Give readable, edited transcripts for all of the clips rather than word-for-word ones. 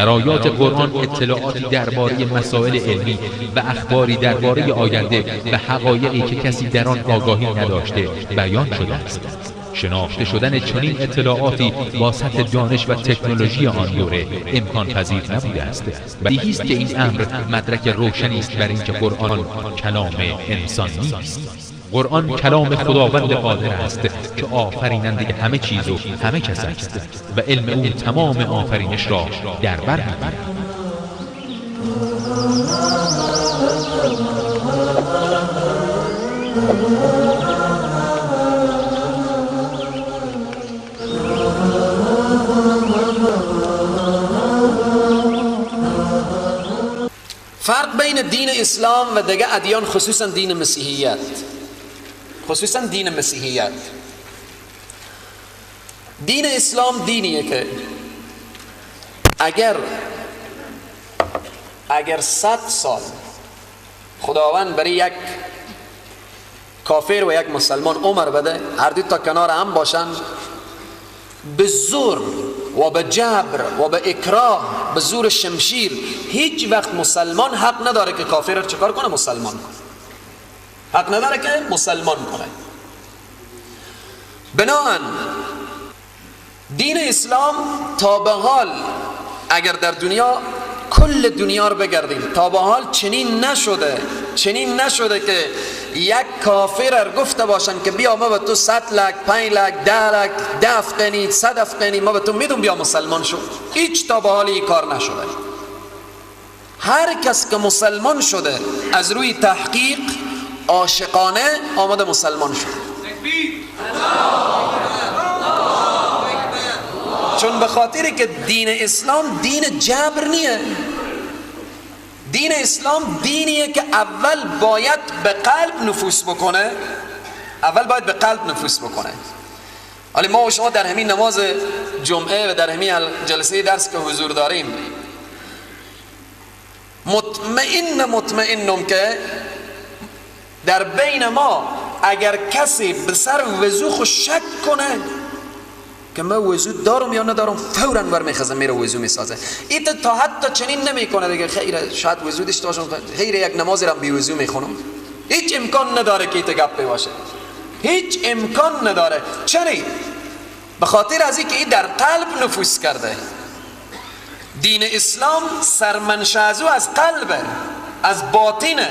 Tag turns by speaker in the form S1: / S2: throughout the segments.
S1: در آیات قرآن اطلاعاتی درباره مسائل علمی و اخباری درباره آینده و حقایقی که کسی در آن آگاهی نداشته بیان شده است. شناخته شدن چنین اطلاعاتی با سطح دانش و تکنولوژی آن دوره امکان پذیر نبوده است. بدیهی است که این امر مدرک روشنی است بر اینکه قرآن کلام انسان نیست. قرآن کلام خداوند قادر است که آفریننده همه چیز و همه کس است و علم او تمام آفرینش را در بر می‌گیرد.
S2: فرق بین دین اسلام و دیگه ادیان، خصوصا دین مسیحیت، خصوصا دین مسیحیت، دین اسلام دینیه که اگر 100 سال خداوند برای یک کافر و یک مسلمان عمر بده، هر دو تا کنار هم باشن، به زور و به جبر و به اکراه، به زور شمشیر، هیچ وقت مسلمان حق نداره که کافر رو چکار کنه؟ مسلمان کنه. حق نداره که مسلمان کنه. بناهن دین اسلام تا به حال اگر در دنیا کل دنیا رو بگردیم، تا به حال چنین نشده که یک کافر گفته باشن که بیا ما به تو 100 لک، 5 لک، 10 لک، 10 افغانی، 100 افغانی ما به تو میدم بیا مسلمان شو. هیچ تا به حال این کار نشده. هر کس که مسلمان شده از روی تحقیق عاشقانه آمده مسلمان شده. چون به خاطری که دین اسلام دین جبر نیه، دین اسلام دینیه که اول باید به قلب نفوذ بکنه، اول باید به قلب نفوذ بکنه. حالا ما و شما در همین نماز جمعه و در همین جلسه درس که حضور داریم، مطمئنم که در بین ما اگر کسی به سر وضو خود شک کنه که من وضو دارم یا ندارم، فوراً برمیخزه میره وضو میسازه. ایت تا حتی چنین نمیکنه دیگه، خیر شاید وضو داشته باشم، خیر یک نمازی را بی وضو میخونم. هیچ امکان نداره که ایت گپ باشه، هیچ امکان نداره. چرا؟ به خاطر از اینکه این در قلب نفوذ کرده. دین اسلام سرمنشأ از او از قلبه، از باطنه.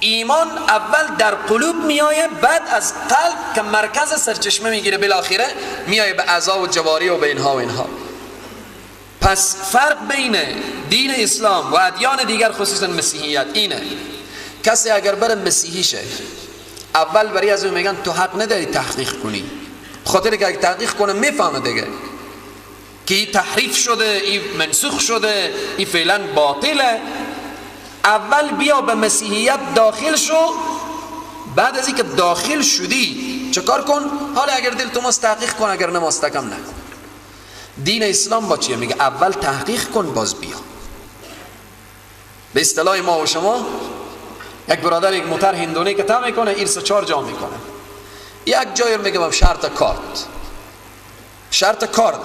S2: ایمان اول در قلوب میایه، بعد از قلب که مرکز سرچشمه میگیره، بالاخره میایه به اعضا و جواری و به اینها و اینها. پس فرق بین دین اسلام و ادیان دیگر خصوصا مسیحیت اینه، کسی اگر بره مسیحی شه، اول برای از اون میگن تو حق نداری تحقیق کنی، خاطر که اگه تحقیق کنه میفهمه دیگه که این تحریف شده، این منسوخ شده، این فعلا باطله. اول بیا به مسیحیت داخل شو، بعد از اینکه داخل شدی چه کار کن؟ حالا اگر دل تو ماست تحقیق کن، اگر نماست کم نکن. دین اسلام با چیه؟ میگه اول تحقیق کن باز بیا. به اصطلاح ما و شما یک برادر یک موتر هندونه که تا میکنه، این 3-4 جا میکنه، یک جای میگه بم شرط کارت، شرط کارت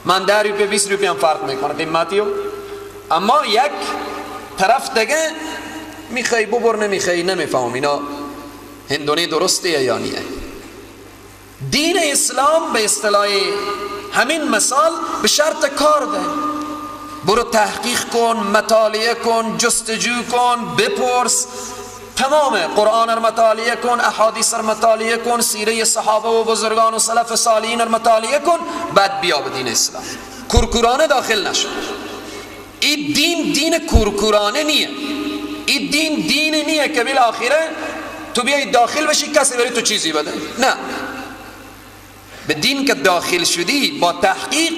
S2: من 10 روپیه 20 روپیه هم فرق میکنه قیمتیو، اما یک طرف دیگه میخوای ببر نمیخوای نمیفهم اینا هندونه درسته یا نیه. دین اسلام به اصطلاح همین مثال به شرط کار ده، برو تحقیق کن، مطالعه کن، جستجو کن، بپرس، تمام قرآن رو مطالعه کن، احادیث رو مطالعه کن، سیره صحابه و بزرگان و سلف صالحین رو مطالعه کن، بعد بیا به دین اسلام. کورکورانه داخل نشو. این دین دین کورکورانه نیه، این دین دین نیه که بالاخره تو بیای داخل بشی کسی بری تو چیزی بده. نه، به دین که داخل شدی با تحقیق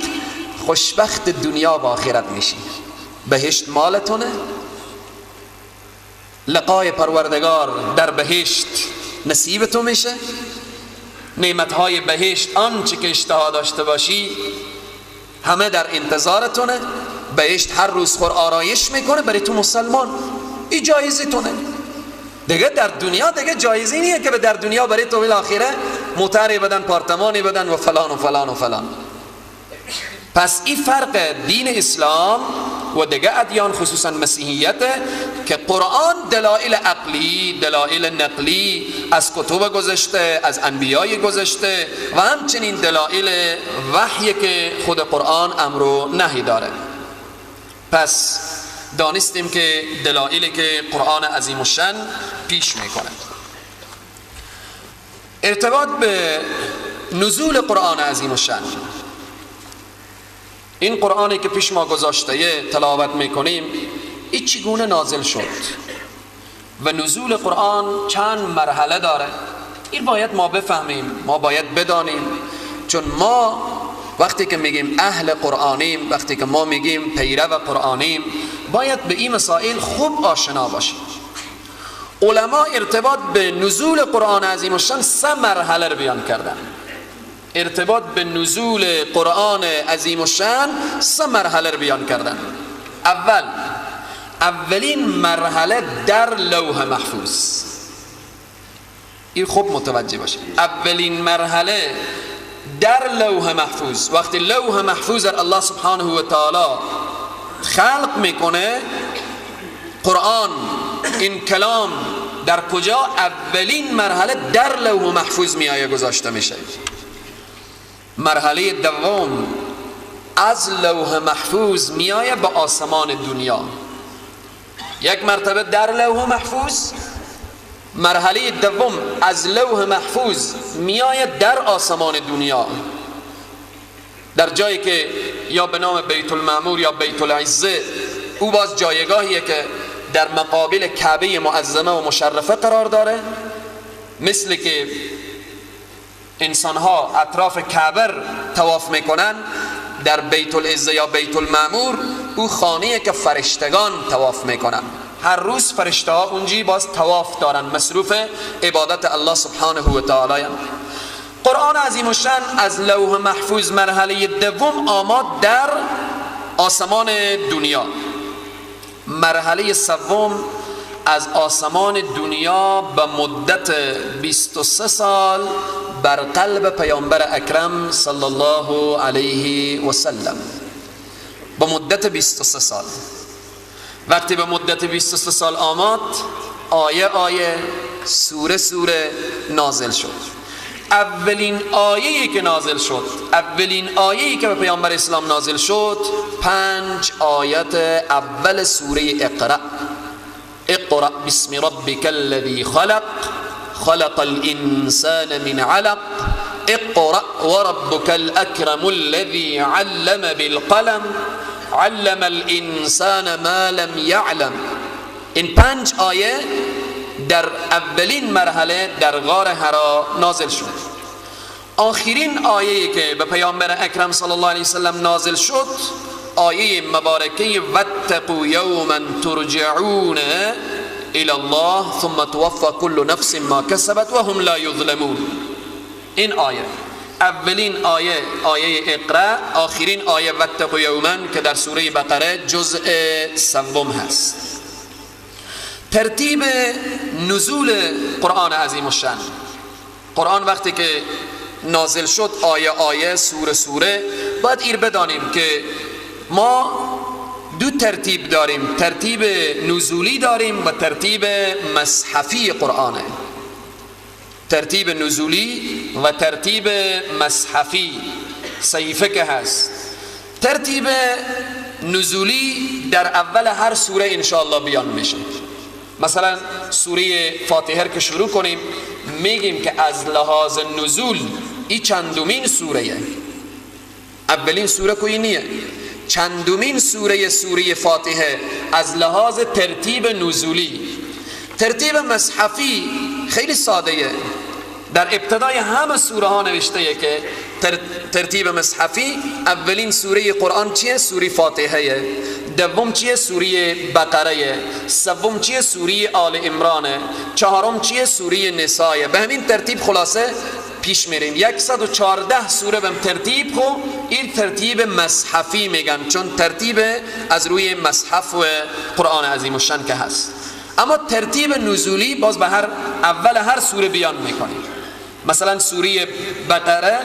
S2: خوشبخت دنیا و آخرت میشی. بهشت مالتونه، لقای پروردگار در بهشت نصیب تو میشه، نعمتهای بهشت آنچه که اشتها داشته باشی همه در انتظارتونه. بهشت هر روز خور آرایش میکنه برای تو مسلمان، این جایزه تونه دیگه. در دنیا دیگه جایزه نیه که در دنیا برای تو بالاخره موتری بدن، پارتمانی بدن و فلان و فلان و فلان. پس این فرق دین اسلام و دیگه ادیان خصوصا مسیحیت که قرآن دلایل عقلی، دلایل نقلی از کتب گذشته، از انبیای گذشته و همچنین دلایل وحی که خود قرآن امر و نهی داره. پس دانستیم که دلایلی که قرآن عظیم الشأن پیش میکنه. ارتباط به نزول قرآن عظیم الشأن، این قرآنی که پیش ما گذاشته تلاوت میکنیم، این چگونه نازل شد و نزول قرآن چند مرحله داره، این باید ما بفهمیم، ما باید بدانیم. چون ما وقتی که میگیم اهل قرآنیم، وقتی که ما میگیم پیرو قرآنیم، باید به این مسائل خوب آشنا باشیم. علما ارتباط به نزول قرآن عظیم الشأن سه مرحله رو بیان کردن. ارتباط به نزول قرآن عظیم الشأن سه مرحله رو بیان کردن. اولین مرحله در لوح محفوظ. این خوب متوجه باشه. اولین مرحله در لوح محفوظ، وقتی لوح محفوظ الله سبحانه و تعالی خلق میکنه قرآن، این کلام در کجا؟ اولین مرحله در لوح محفوظ میایه گذاشته میشه. مرحله دوم از لوح محفوظ میایه به آسمان دنیا. یک مرتبه در لوح محفوظ، مرحله دوم از لوح محفوظ میایه در آسمان دنیا، در جایی که یا به نام بیت المعمور یا بیت العزه، او باز جایگاهیه که در مقابل کعبه معظمه و مشرفه قرار داره. مثل که انسانها اطراف کعبه طواف میکنن، در بیت العزه یا بیت المعمور او خانه‌ای که فرشتگان طواف میکنن. هر روز فرشته ها اونجی باز طواف دارن، مصروف عبادت الله سبحانه و تعالی. قرآن عظیم الشأن از لوح محفوظ مرحله دوم آمد در آسمان دنیا. مرحله سوم از آسمان دنیا به مدت 23 سال بر قلب پیامبر اکرم صلی الله علیه و سلم، به مدت 23 سال. وقتی به مدت 23 سال آمد، آیه آیه، سوره سوره نازل شد. اولین آیه‌ای که نازل شد، اولین آیه‌ای که به پیامبر اسلام نازل شد، 5 آیت اول سوره اقرأ. اقرأ باسم ربك الذي خلق، خلق الإنسان من علق، اقرأ وربك الأكرم الذي علم بالقلم، علم الإنسان ما لم يعلم. این 5 آیه در اولین مرحله در غار حرا نازل شد. آخرین آیه که به پیامبر اکرم صلی الله علیه وسلم نازل شد، آیه مبارکه واتقوا یوما ترجعون الى الله ثم توفى كل نفس ما کسبت وهم لا یظلمون. این آیه اولین آیه، آیه اقرأ، آخرین آیه واتقوا یوما که در سوره بقره جزء سوم هست. ترتیب نزول قرآن عظیم الشأن، قرآن وقتی که نازل شد آیه آیه، سوره سوره، باید ایر بدانیم که ما دو ترتیب داریم، ترتیب نزولی داریم و ترتیب مصحفی قرآنه. ترتیب نزولی و ترتیب مصحفی صحیفه که هست. ترتیب نزولی در اول هر سوره انشاءالله بیان میشه. مثلا سوره فاتحه که شروع کنیم، میگیم که از لحاظ نزول ای چندمین سوره، اولین سوره کوی نیه، چندمین سوره، سوره فاتحه از لحاظ ترتیب نزولی. ترتیب مصحفی خیلی ساده، در ابتدای همه سوره ها نوشته که ترتیب مصحفی اولین سوره قرآن چیه؟ سوره فاتحه. دوم چیه؟ سوره بقره. سوم چیه؟ سوره آل عمران. چهارم چیه؟ سوره نساء. به همین ترتیب خلاصه پیش میریم. 114 سوره به ترتیب. خو این ترتیب مصحفی میگن، چون ترتیب از روی مصحف و قرآن عظیم الشأن که هست. اما ترتیب نزولی باز به هر اول هر سوره بیان میکنیم. مثلا سوره بقره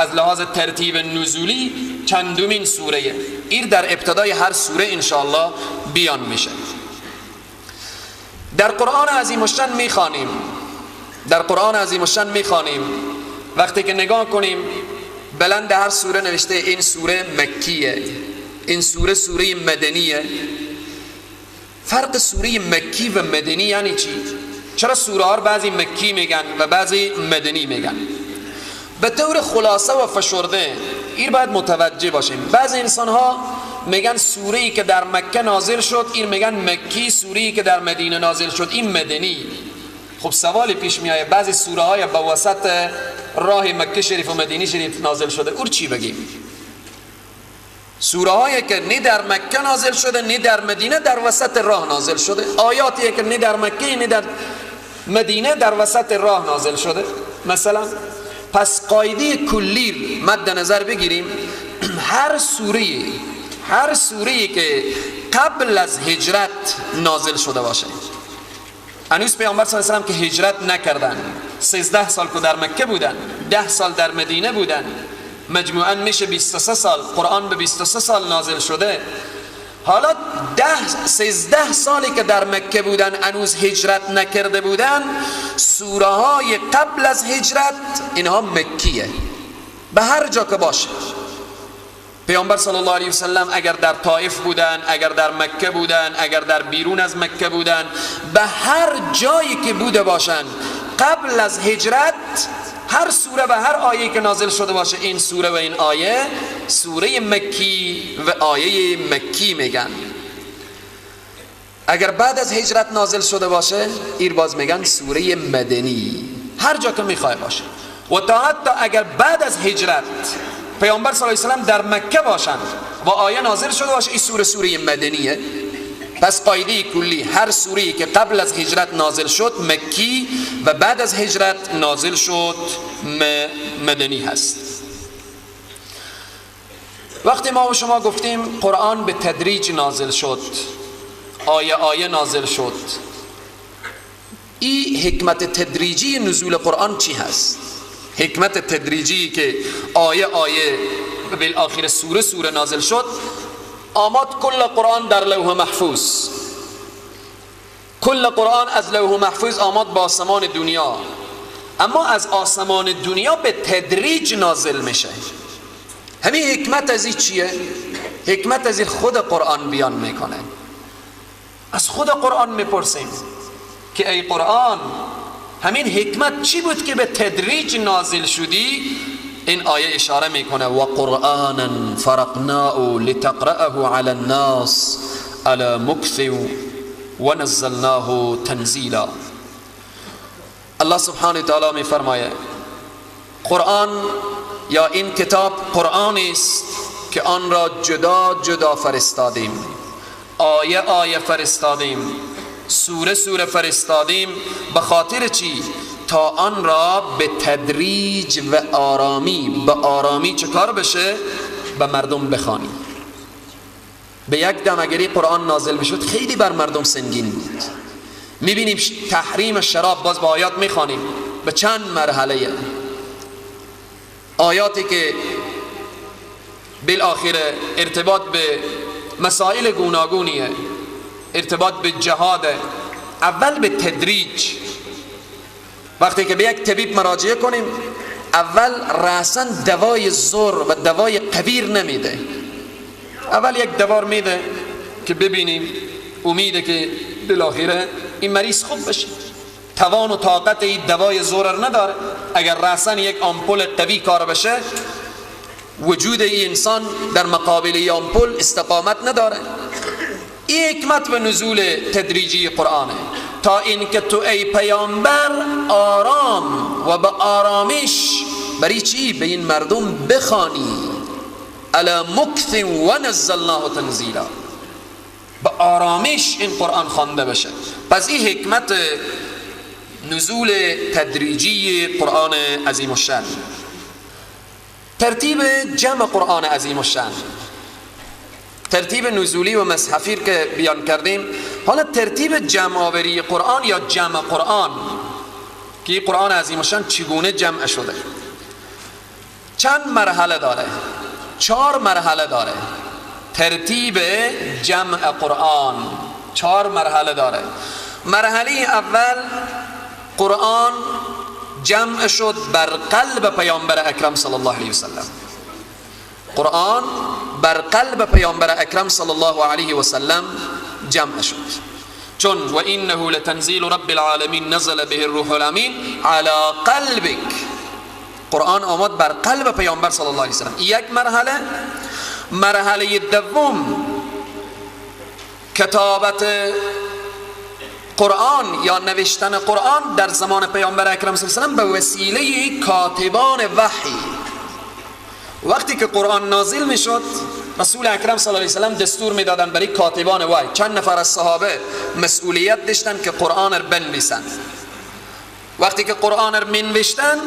S2: از لحاظ ترتیب نزولی چندمین سوره. این در ابتدای هر سوره انشاءالله بیان میشه. در قرآن عظیم الشان میخوانیم، در قرآن عظیم الشان میخوانیم، وقتی که نگاه کنیم بلند هر سوره نوشته این سوره مکیه، این سوره سوره مدنیه. فرق سوره مکی و مدنی یعنی چی؟ چرا سوره ها بعضی مکی میگن و بعضی مدنی میگن؟ به طور خلاصه و فشرده این باید متوجه باشیم. بعضی انسان ها میگن سوره‌ای که در مکه نازل شد این میگن مکی، سوره‌ای که در مدینه نازل شد این مدنی. خب سوالی پیش میآید، بعضی سوره های به وسط راه مکه شریف و مدینه شریف نازل شده، اور چی بگیم؟ سوره هایی که نه در مکه نازل شده نه در مدینه، در وسط راه نازل شده، آیاتی که نه در مکه نه در مدینه در وسط راه نازل شده مثلا. پس قاعده کلی مد نظر بگیریم، هر سوره که قبل از هجرت نازل شده باشه، هنوز پیامبر صلی الله علیه و سلم که هجرت نکردن، 13 سال که در مکه بودن، 10 سال در مدینه بودن، مجموعاً میشه 23 سال، قرآن به 23 سال نازل شده. حالا 13 سالی که در مکه بودن هنوز هجرت نکرده بودن، سوره های قبل از هجرت اینها مکیه، به هر جا که باشه. پیامبر صلی الله علیه و سلم اگر در طائف بودن، اگر در مکه بودن، اگر در بیرون از مکه بودن، به هر جایی که بوده باشن قبل از هجرت، هر سوره و هر آیه که نازل شده باشه این سوره و این آیه سوره مکی و آیه مکی میگن. اگر بعد از هجرت نازل شده باشه ایر باز میگن سوره مدنی، هر جا که میخوای باشه. و تا حتی اگر بعد از هجرت پیامبر صلی الله علیه و سلم در مکه باشند و آیه نازل شده باشه این سوره سوره مدنیه. پس قاعده کلی هر سوره که قبل از هجرت نازل شد مکی و بعد از هجرت نازل شد مدنی هست. وقتی ما و شما گفتیم قرآن به تدریج نازل شد، آیه آیه نازل شد، این حکمت تدریجی نزول قرآن چی هست؟ حکمت تدریجی که آیه آیه بالآخر سوره سوره نازل شد، آمد کل قرآن در لوح محفوظ، کل قرآن از لوح محفوظ آمد با آسمان دنیا، اما از آسمان دنیا به تدریج نازل میشه. همین حکمت از این چیه؟ حکمت از این خود قرآن بیان میکنه. از خود قرآن میپرسیم که ای قرآن همین حکمت چی بود که به تدریج نازل شدی؟ این آیه اشاره میکنه و قرآنا فرقناه لتقرأه علی الناس على مکث و نزلناه تنزیلا. الله سبحانه وتعالی میفرمایه قرآن یا این کتاب قرآن است که آن را جدا جدا فرستادیم، آیه آیه فرستادیم، سوره سوره فرستادیم، به خاطر چی؟ تا آن را به تدریج و آرامی، به آرامی چه کار بشه؟ به مردم بخوانی. به یک دم اگری قرآن نازل میشد خیلی بر مردم سنگین بود. میبینیم تحریم شراب باز با آیات میخوانیم به چند مرحله، آیاتی که بالآخره ارتباط به مسائل گوناگونیه، ارتباط به جهاد، اول به تدریج. وقتی که به یک طبیب مراجعه کنیم اول رأساً دوای زور و دوای قویر نمیده، اول یک دوار میده که ببینیم، امیده که بالاخره این مریض خوب بشه، توان و طاقت این دوای زور نداره. اگر رأساً یک آمپول قوی کار بشه وجود این انسان در مقابل این آمپول استقامت نداره. این حکمت به نزول تدریجی قرآنه، تا اینکه تو ای پیامبر آرام و به آرامش برای چی؟ به این مردم بخوانی. علی مکث و نزلناه تنزیلا، به آرامش این قرآن خوانده بشه. پس این حکمت نزول تدریجی قرآن عظیم الشأن. ترتیب جمع قرآن عظیم الشأن، ترتیب نزولی و مصحفی که بیان کردیم، حالا ترتیب جمع آوری قرآن یا جمع قرآن که قرآن عظیم الشأن چگونه جمع شده. چند مرحله داره؟ 4 مرحله داره ترتیب جمع قرآن. 4 مرحله داره. مرحله اول، قرآن جمع شد بر قلب پیامبر اکرم صلی الله علیه وسلم. قرآن بر قلب پیامبر اکرم صلی الله علیه وسلم جمع شد، چون و انه لتنزیل رب العالمین نزل به الروح الامین علی قلبک. قرآن آمد بر قلب پیامبر صلی الله علیه وسلم. یک مرحله. مرحله دوم، کتابت قرآن یا نوشتن قرآن در زمان پیامبر اکرم صلی الله علیه وسلم به وسیله کاتبان وحی. وقتی که قرآن نازل می شد، رسول اکرم صلی الله علیه وسلم دستور می دادن برای کاتبان وحی. چند نفر از صحابه مسئولیت داشتن که قرآن را بنویسند. وقتی که قرآن را می نوشتن،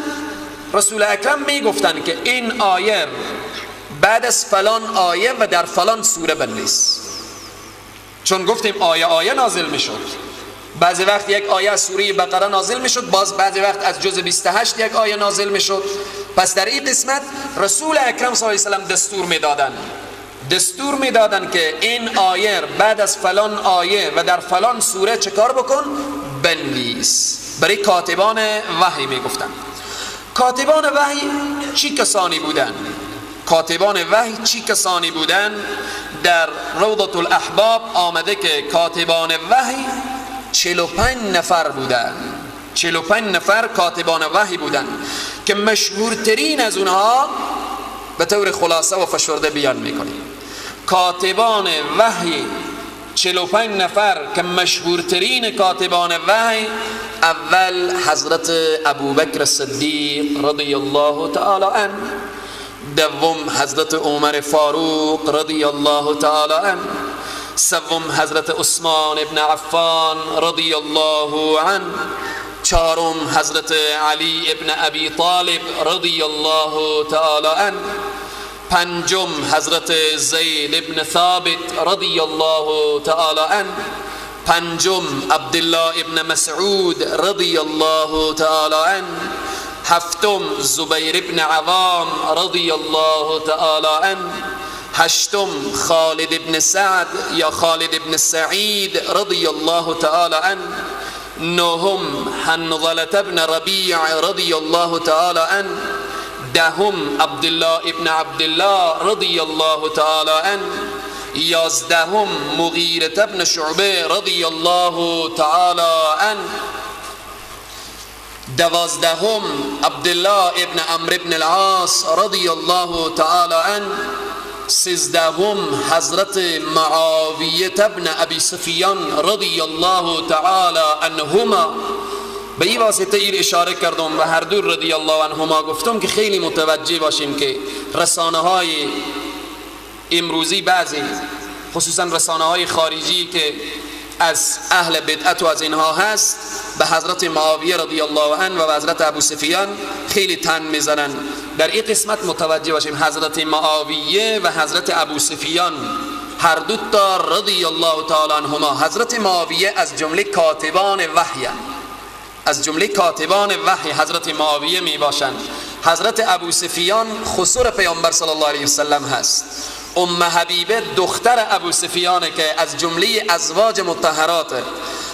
S2: رسول اکرم می گفتن که این آیه بعد از فلان آیه و در فلان سوره بنویس. چون گفتیم آیه آیه نازل می شد. بعضی وقت یک آیه از سوره بقره نازل می شد، باز بعضی وقت از جزء 28 یک آیه نازل می شد. پس در این قسمت رسول اکرم صلی الله علیه وسلم دستور می دادن که این آیه بعد از فلان آیه و در فلان سوره چه کار بکن؟ بنویس. برای کاتبان وحی می گفتن. کاتبان وحی چی کسانی بودن؟ کاتبان وحی چی کسانی بودن؟ در روضة الاحباب آمده که کاتبان وحی 45 نفر بودن. 45 نفر کاتبان وحی بودن که مشهورترین از اونها به طور خلاصه و فشرده بیان میکنیم. کاتبان وحی 45 نفر که مشهورترین کاتبان وحی، اول حضرت ابوبکر صدیق رضی الله تعالی عنه، دوم حضرت عمر فاروق رضی الله تعالی عنه، سوم حضرت عثمان ابن عفان رضی الله عنه، چهارم حضرت علی ابن ابی طالب رضی الله تعالی عنه، پنجم حضرت زید ابن ثابت رضی الله تعالی عنه، پنجم عبدالله ابن مسعود رضی الله تعالی عنه، هفتم زبیر ابن عوام رضی الله تعالی عنه، هشتم خالد ابن سعد یا خالد ابن سعید رضی الله تعالی عنه، نهم حنظلة ابن ربیع رضی الله تعالی عنه، دهم عبدالله ابن عبدالله رضی الله تعالی عنه، 11 مغیرة ابن شعبه رضی الله تعالی عنه، 12 عبدالله ابن عمرو ابن العاص رضی الله تعالی عنه، 13 حضرت معاویه ابن ابی سفیان رضی الله تعالی عنهما. به این واسطه این اشاره کردم و هر دو رضی الله عنهما گفتم که خیلی متوجه باشیم که رسانه های امروزی بعضی، خصوصا رسانه های خارجی که از اهل بدعت و از اینها هست، به حضرت معاویه رضی الله عنه و حضرت ابو سفیان خیلی تن میزنن. در این قسمت متوجه باشیم حضرت معاویه و حضرت ابو سفیان هر دو تا رضی الله تعالی عنهما. حضرت معاویه از جمله کاتبان وحی، از جمله کاتبان وحی حضرت معاویه می باشند. حضرت ابو سفیان خسر پیامبر صلی الله علیه وسلم هست. ام حبیبه دختر ابو سفیانه که از جمله ازواج مطهرات.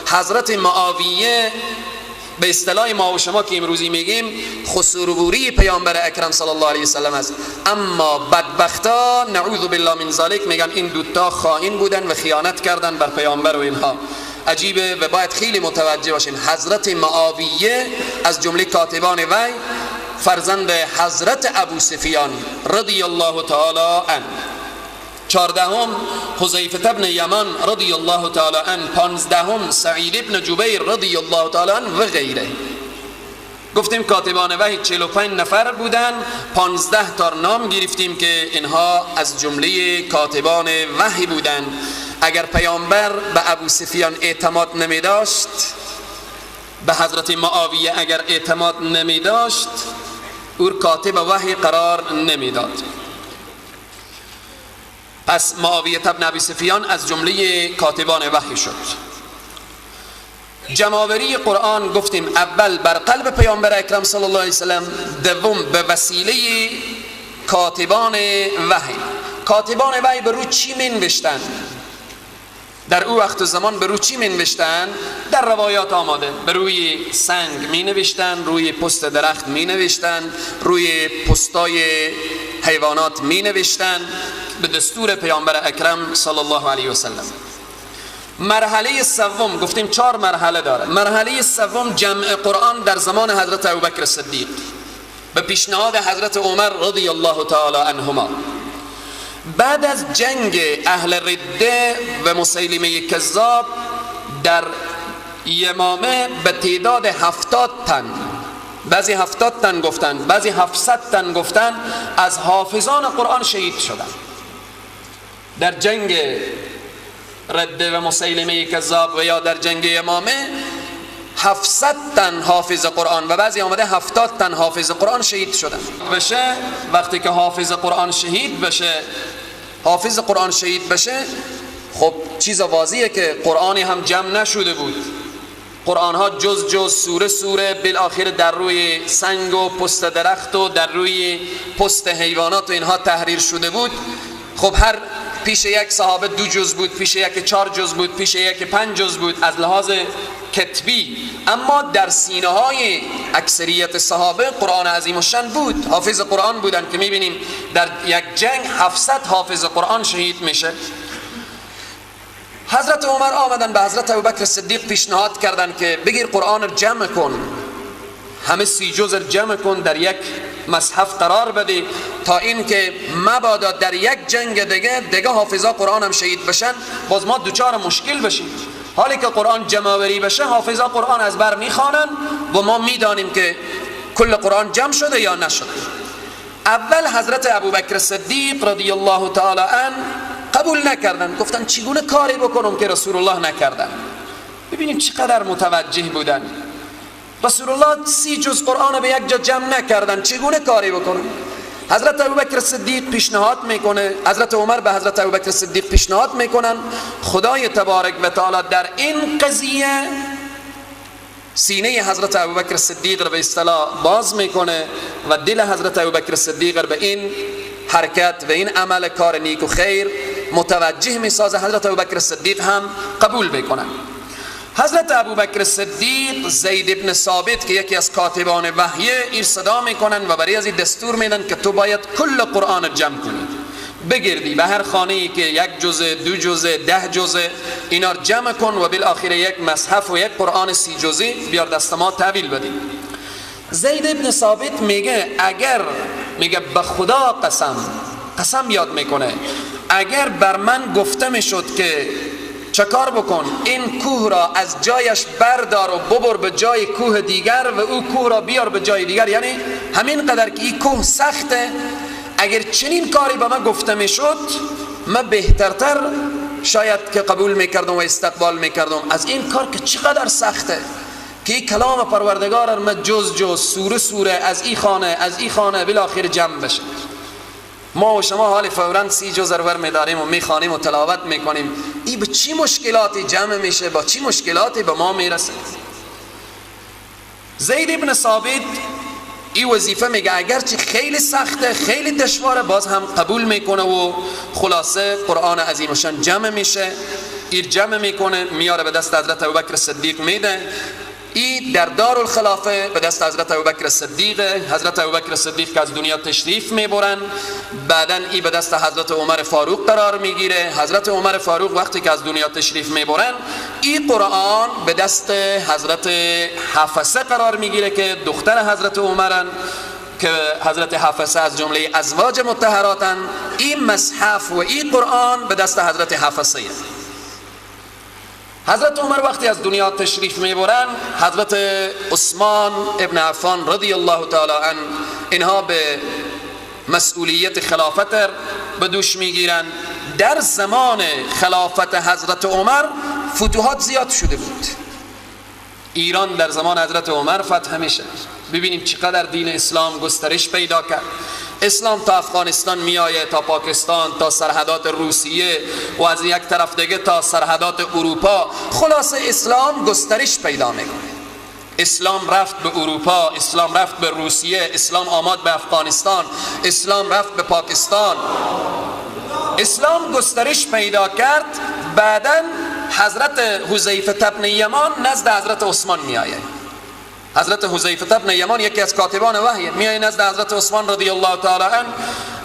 S2: حضرت معاویه به اصطلاح ما و شما که امروزی میگیم خسروری پیامبر اکرم صلی الله علیه وسلم است. اما بدبختا نعوذ بالله من ذلک میگن این دوتا خائن بودن و خیانت کردن بر پیامبر و اینها. عجیبه و باید خیلی متوجه باشیم. حضرت معاویه از جمله کاتبان وحی، فرزند حضرت ابو سفیان رضی الله تعالی عنه. 14 حذیفه ابن یمان رضی الله تعالی عنه، 15 سعید ابن جبیر رضی الله تعالی عنه و غیره. گفتیم کاتبان وحی 45 نفر بودن، 15 تا نام گرفتیم که اینها از جمله کاتبان وحی بودن. اگر پیامبر به ابو سفیان اعتماد نمی داشت، به حضرت معاویه اگر اعتماد نمی داشت، او کاتب وحی قرار نمی داد. پس معاویه ابن ابی سفیان از جمله کاتبان وحی شد. جمع‌آوری قرآن گفتیم اول بر قلب پیامبر اکرم صلی الله علیه وسلم، دوم به وسیله کاتبان وحی. کاتبان وحی به رو چی منوشتن؟ در او وقت و زمان به رو چی منوشتن؟ در روایات آماده به روی سنگ می نوشتن، روی پست درخت می نوشتن، روی پستای حیوانات می نوشتن به دستور پیامبر اکرم صلی الله علیه و سلم. مرحله سوم، گفتیم 4 مرحله داره. مرحله سوم جمع قرآن در زمان حضرت ابوبکر صدیق به پیشنهاد حضرت عمر رضی الله تعالی عنهما. بعد از جنگ اهل رده و مسیلمه کذاب در یمامه به تعداد 70 تن، بعضی 70 تن گفتن، بعضی 700 تن گفتن، از حافظان قرآن شهید شدن در جنگ رده و مسیلمه کذاب و یا در جنگ یمامه. 700 تن حافظ قرآن و بعضی آمده 70 تن حافظ قرآن شهید شدن. بشه وقتی که حافظ قرآن شهید بشه، حافظ قرآن شهید بشه، خب چیز واضحه که قرآنی هم جمع نشده بود. قرآن ها جز جز، سوره سوره، بالاخره در روی سنگ و پست درخت و در روی پست حیوانات و اینها تحریر شده بود. خب هر پیش یک صحابه 2 جز بود، پیش یک 4 جز بود، پیش یک 5 جز بود از لحاظ کتبی، اما در سینه های اکثریت صحابه قرآن عظیم الشان بود، حافظ قرآن بودن که میبینیم در یک جنگ 700 حافظ قرآن شهید میشه. حضرت عمر آمدن به حضرت ابوبکر صدیق پیشنهاد کردن که بگیر قرآن رو جمع کن، همه 30 جز رو جمع کن، در یک مصحف قرار بده تا اینکه مبادا در یک جنگ دیگه حافظا قرآن هم شهید بشن، باز ما دوچار مشکل بشیم. حالی که قرآن جمع‌آوری بشه، حافظا قرآن از بر میخوانن و ما میدانیم که کل قرآن جمع شده یا نشده. اول حضرت ابوبکر صدیق رضی الله تعالی عنه قبول نکردن، گفتن چگونه کاری بکنم که رسول الله نکردن. ببینیم چقدر متوجه بودن. رسول الله 30 جز قرآن به یک جا جمع نکردن، چگونه کاری بکنم؟ حضرت ابوبکر صدیق پیشنهاد میکنه، حضرت عمر به حضرت ابوبکر صدیق پیشنهاد میکنن. خدای تبارک و تعالی در این قضیه سینه حضرت ابوبکر صدیق رو به اصطلاح باز میکنه و دل حضرت ابوبکر صدیق رو به این حرکت و این عمل کار نیک و خیر متوجه میسازه. حضرت ابوبکر صدیق هم قبول میکنن. حضرت ابوبکر صدیق زید ابن ثابت که یکی از کاتبان وحیه این صدا میکنن و برای از این دستور میدن که تو باید کل قرآن جمع کنی، بگردی به هر خانه ای که 1 جزء، 2 جزء، 10 جزء، اینا رو جمع کن و بالاخره یک مصحف و یک قرآن 30 جزئی بیار دست ما تحویل بدی. زید ابن ثابت میگه اگر، میگه به خدا قسم، قسم یاد میکنه، اگر بر من گفته میشد که چه کار بکن، این کوه را از جایش بردار و ببر به جای کوه دیگر و او کوه را بیار به جای دیگر، یعنی همین قدر که این کوه سخته، اگر چنین کاری به من گفته میشد من بهترتر شاید که قبول میکردم و استقبال میکردم از این کار که چقدر سخته که این کلام پروردگار من جز جز، سوره سوره، از این خانه از این خانه بالاخره جمع بشه. ما و شما حال فوراً 30 جزء رو می‌داریم و میخوانیم و تلاوت میکنیم، این به چی مشکلاتی جمع میشه، با چی مشکلاتی به ما میرسه. زید ابن ثابت این وظیفه میگه اگرچه خیلی سخته، خیلی دشواره، باز هم قبول میکنه و خلاصه قرآن عظیم الشان جمع میشه. این جمع میکنه، میاره به دست حضرت ابوبکر صدیق میده. ای در دارالخلافه به دست حضرت ابوبکر صدیق، حضرت ابوبکر صدیق که از دنیا تشریف میبرن، بعدن ای به دست حضرت عمر فاروق قرار میگیره. حضرت عمر فاروق وقتی که از دنیا تشریف میبرن، ای قرآن به دست حضرت حفصه قرار میگیره که دختر حضرت عمرن، که حضرت حفصه از جمله ازواج مطهراتن. این مصحف و این قرآن به دست حضرت حفصه. حضرت عمر وقتی از دنیا تشریف میبرن، حضرت عثمان ابن عفان رضی الله تعالی عنه اینها به مسئولیت خلافت به دوش میگیرن. در زمان خلافت حضرت عمر فتوحات زیاد شده بود. ایران در زمان حضرت عمر فتح میشه. ببینیم چقدر دین اسلام گسترش پیدا کرد. اسلام تا افغانستان میآید، تا پاکستان، تا سرحدات روسیه و از یک طرف دیگه تا سرحدات اروپا. خلاصه اسلام گسترش پیدا میکنه. اسلام رفت به اروپا، اسلام رفت به روسیه، اسلام آمد به افغانستان، اسلام رفت به پاکستان، اسلام گسترش پیدا کرد. بعداً حضرت حذیفه بن یمان نزد حضرت عثمان می آید. حضرت حذیفه بن یمان یکی از کاتبان وحی می آید نزد حضرت عثمان رضی الله تعالی عنه،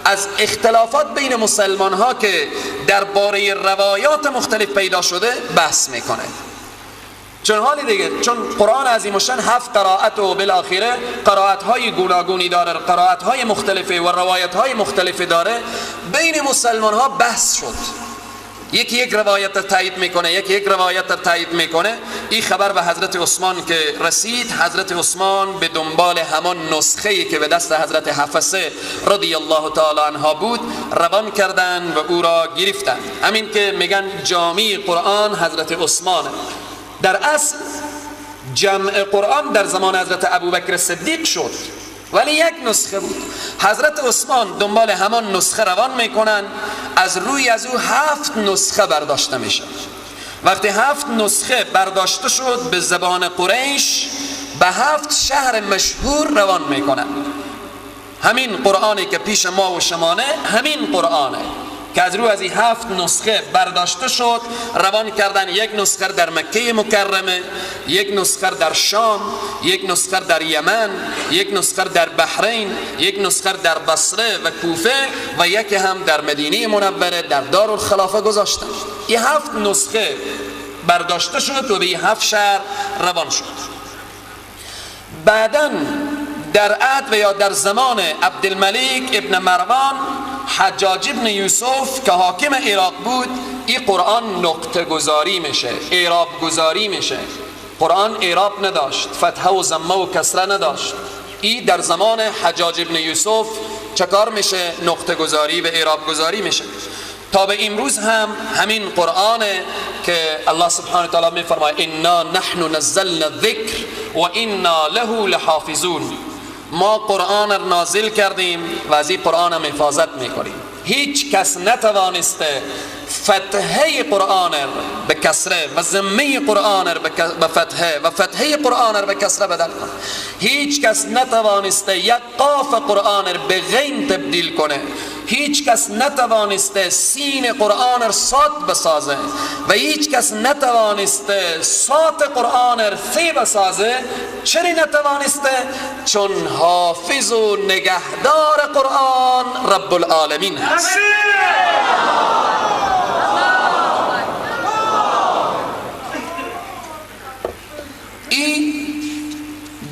S2: از اختلافات بین مسلمان ها که درباره روایات مختلف پیدا شده بحث میکنه. چون حالی دیگه، چون قرآن عظیم الشان 7 قرائت و بالاخره قرائت های گوناگونی داره، قرائت های مختلفه و روایت های مختلفه داره، بین مسلمان ها بحث شد. یکی یک روایت تایید میکنه، یکی یک روایت تایید میکنه. این خبر به حضرت عثمان که رسید، حضرت عثمان به دنبال همان نسخه‌ای که به دست حضرت حفصه رضی الله تعالی عنها بود روان کردن و او را گرفتن. همین که میگن جامع قرآن حضرت عثمانه. در اصل جمع قرآن در زمان حضرت ابوبکر صدیق شد، ولی یک نسخه بود. حضرت عثمان دنبال همان نسخه روان میکنن، از روی از او 7 نسخه برداشته میشه. وقتی 7 نسخه برداشته شد به زبان قریش، به 7 شهر مشهور روان میکنن. همین قرآنی که پیش ما و شمانه، همین قرآنه که از روی از این 7 نسخه برداشته شد روان کردن. یک نسخه در مکه مکرمه، یک نسخه در شام، یک نسخه در یمن، یک نسخه در بحرین، یک نسخه در بصره و کوفه و یکی هم در مدینه منوره در دارالخلافه گذاشتن. این 7 نسخه برداشته شد و به این 7 شهر روان شد. بعداً در عهد و یا در زمان عبدالملک ابن مروان، حجاج ابن یوسف که حاکم عراق بود، این قرآن نقطه گذاری میشه، اعراب گذاری میشه. قرآن اعراب نداشت، فتحه و ضمه و کسره نداشت. این در زمان حجاج ابن یوسف چکار میشه؟ نقطه گذاری و اعراب گذاری میشه. تا به امروز هم همین قرآنه که الله سبحانه و تعالی میفرماید انا نحن نزلنا الذکر و انا له لحافظون. ما قرآن را نازل کردیم و از این قرآن هم حفاظت میکنیم. هیچ کس نتوانسته فتحه قرآن به کسره و ذمه قرآن به فتحه و فتحه قرآن به کسره بدل کنه. هیچ کس نتوانسته یک قاف قرآن به غین تبدیل کنه. هیچ کس نتوانسته سین قرآن صاد بسازه و هیچ کس نتوانسته صاد قرآن ث بسازه. چرا نتوانسته؟ چون حافظ و نگهدار قرآن رب العالمین هست. این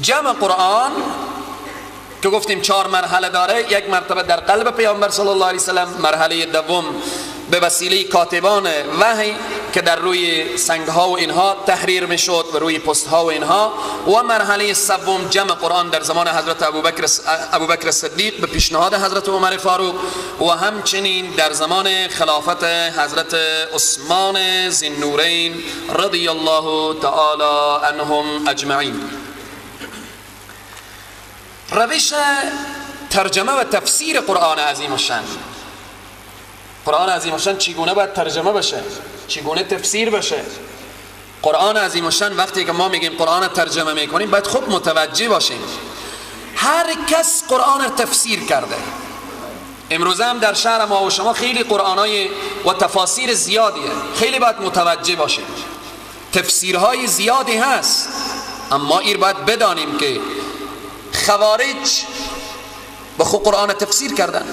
S2: جمع قرآن که گفتیم 4 مرحله داره، یک مرتبه در قلب پیامبر صلی الله علیه وسلم، مرحله دوم به وسیله کاتبان وحی که در روی سنگ ها و اینها تحریر میشد و روی پست ها و اینها، و مرحله سوم جمع قرآن در زمان حضرت ابوبکر صدیق به پیشنهاد حضرت عمر فاروق، و همچنین در زمان خلافت حضرت عثمان ذی النورین رضی الله تعالی عنهم اجمعین. روش ترجمه و تفسیر قرآن عظیم الشان. قرآن عظیم الشان چگونه باید ترجمه بشه؟ چگونه تفسیر بشه؟ قرآن عظیم الشان وقتی که ما میگیم قرآن ترجمه میکنیم باید خوب متوجه باشیم. هر کس قرآن تفسیر کرده. امروز هم در شهر ما و شما خیلی قرآنای و تفاسیر زیادیه، خیلی باید متوجه باشیم. تفسیرهای زیادی هست، اما ایر باید بدانیم که خوارج به خود قرآن تفسیر کردن،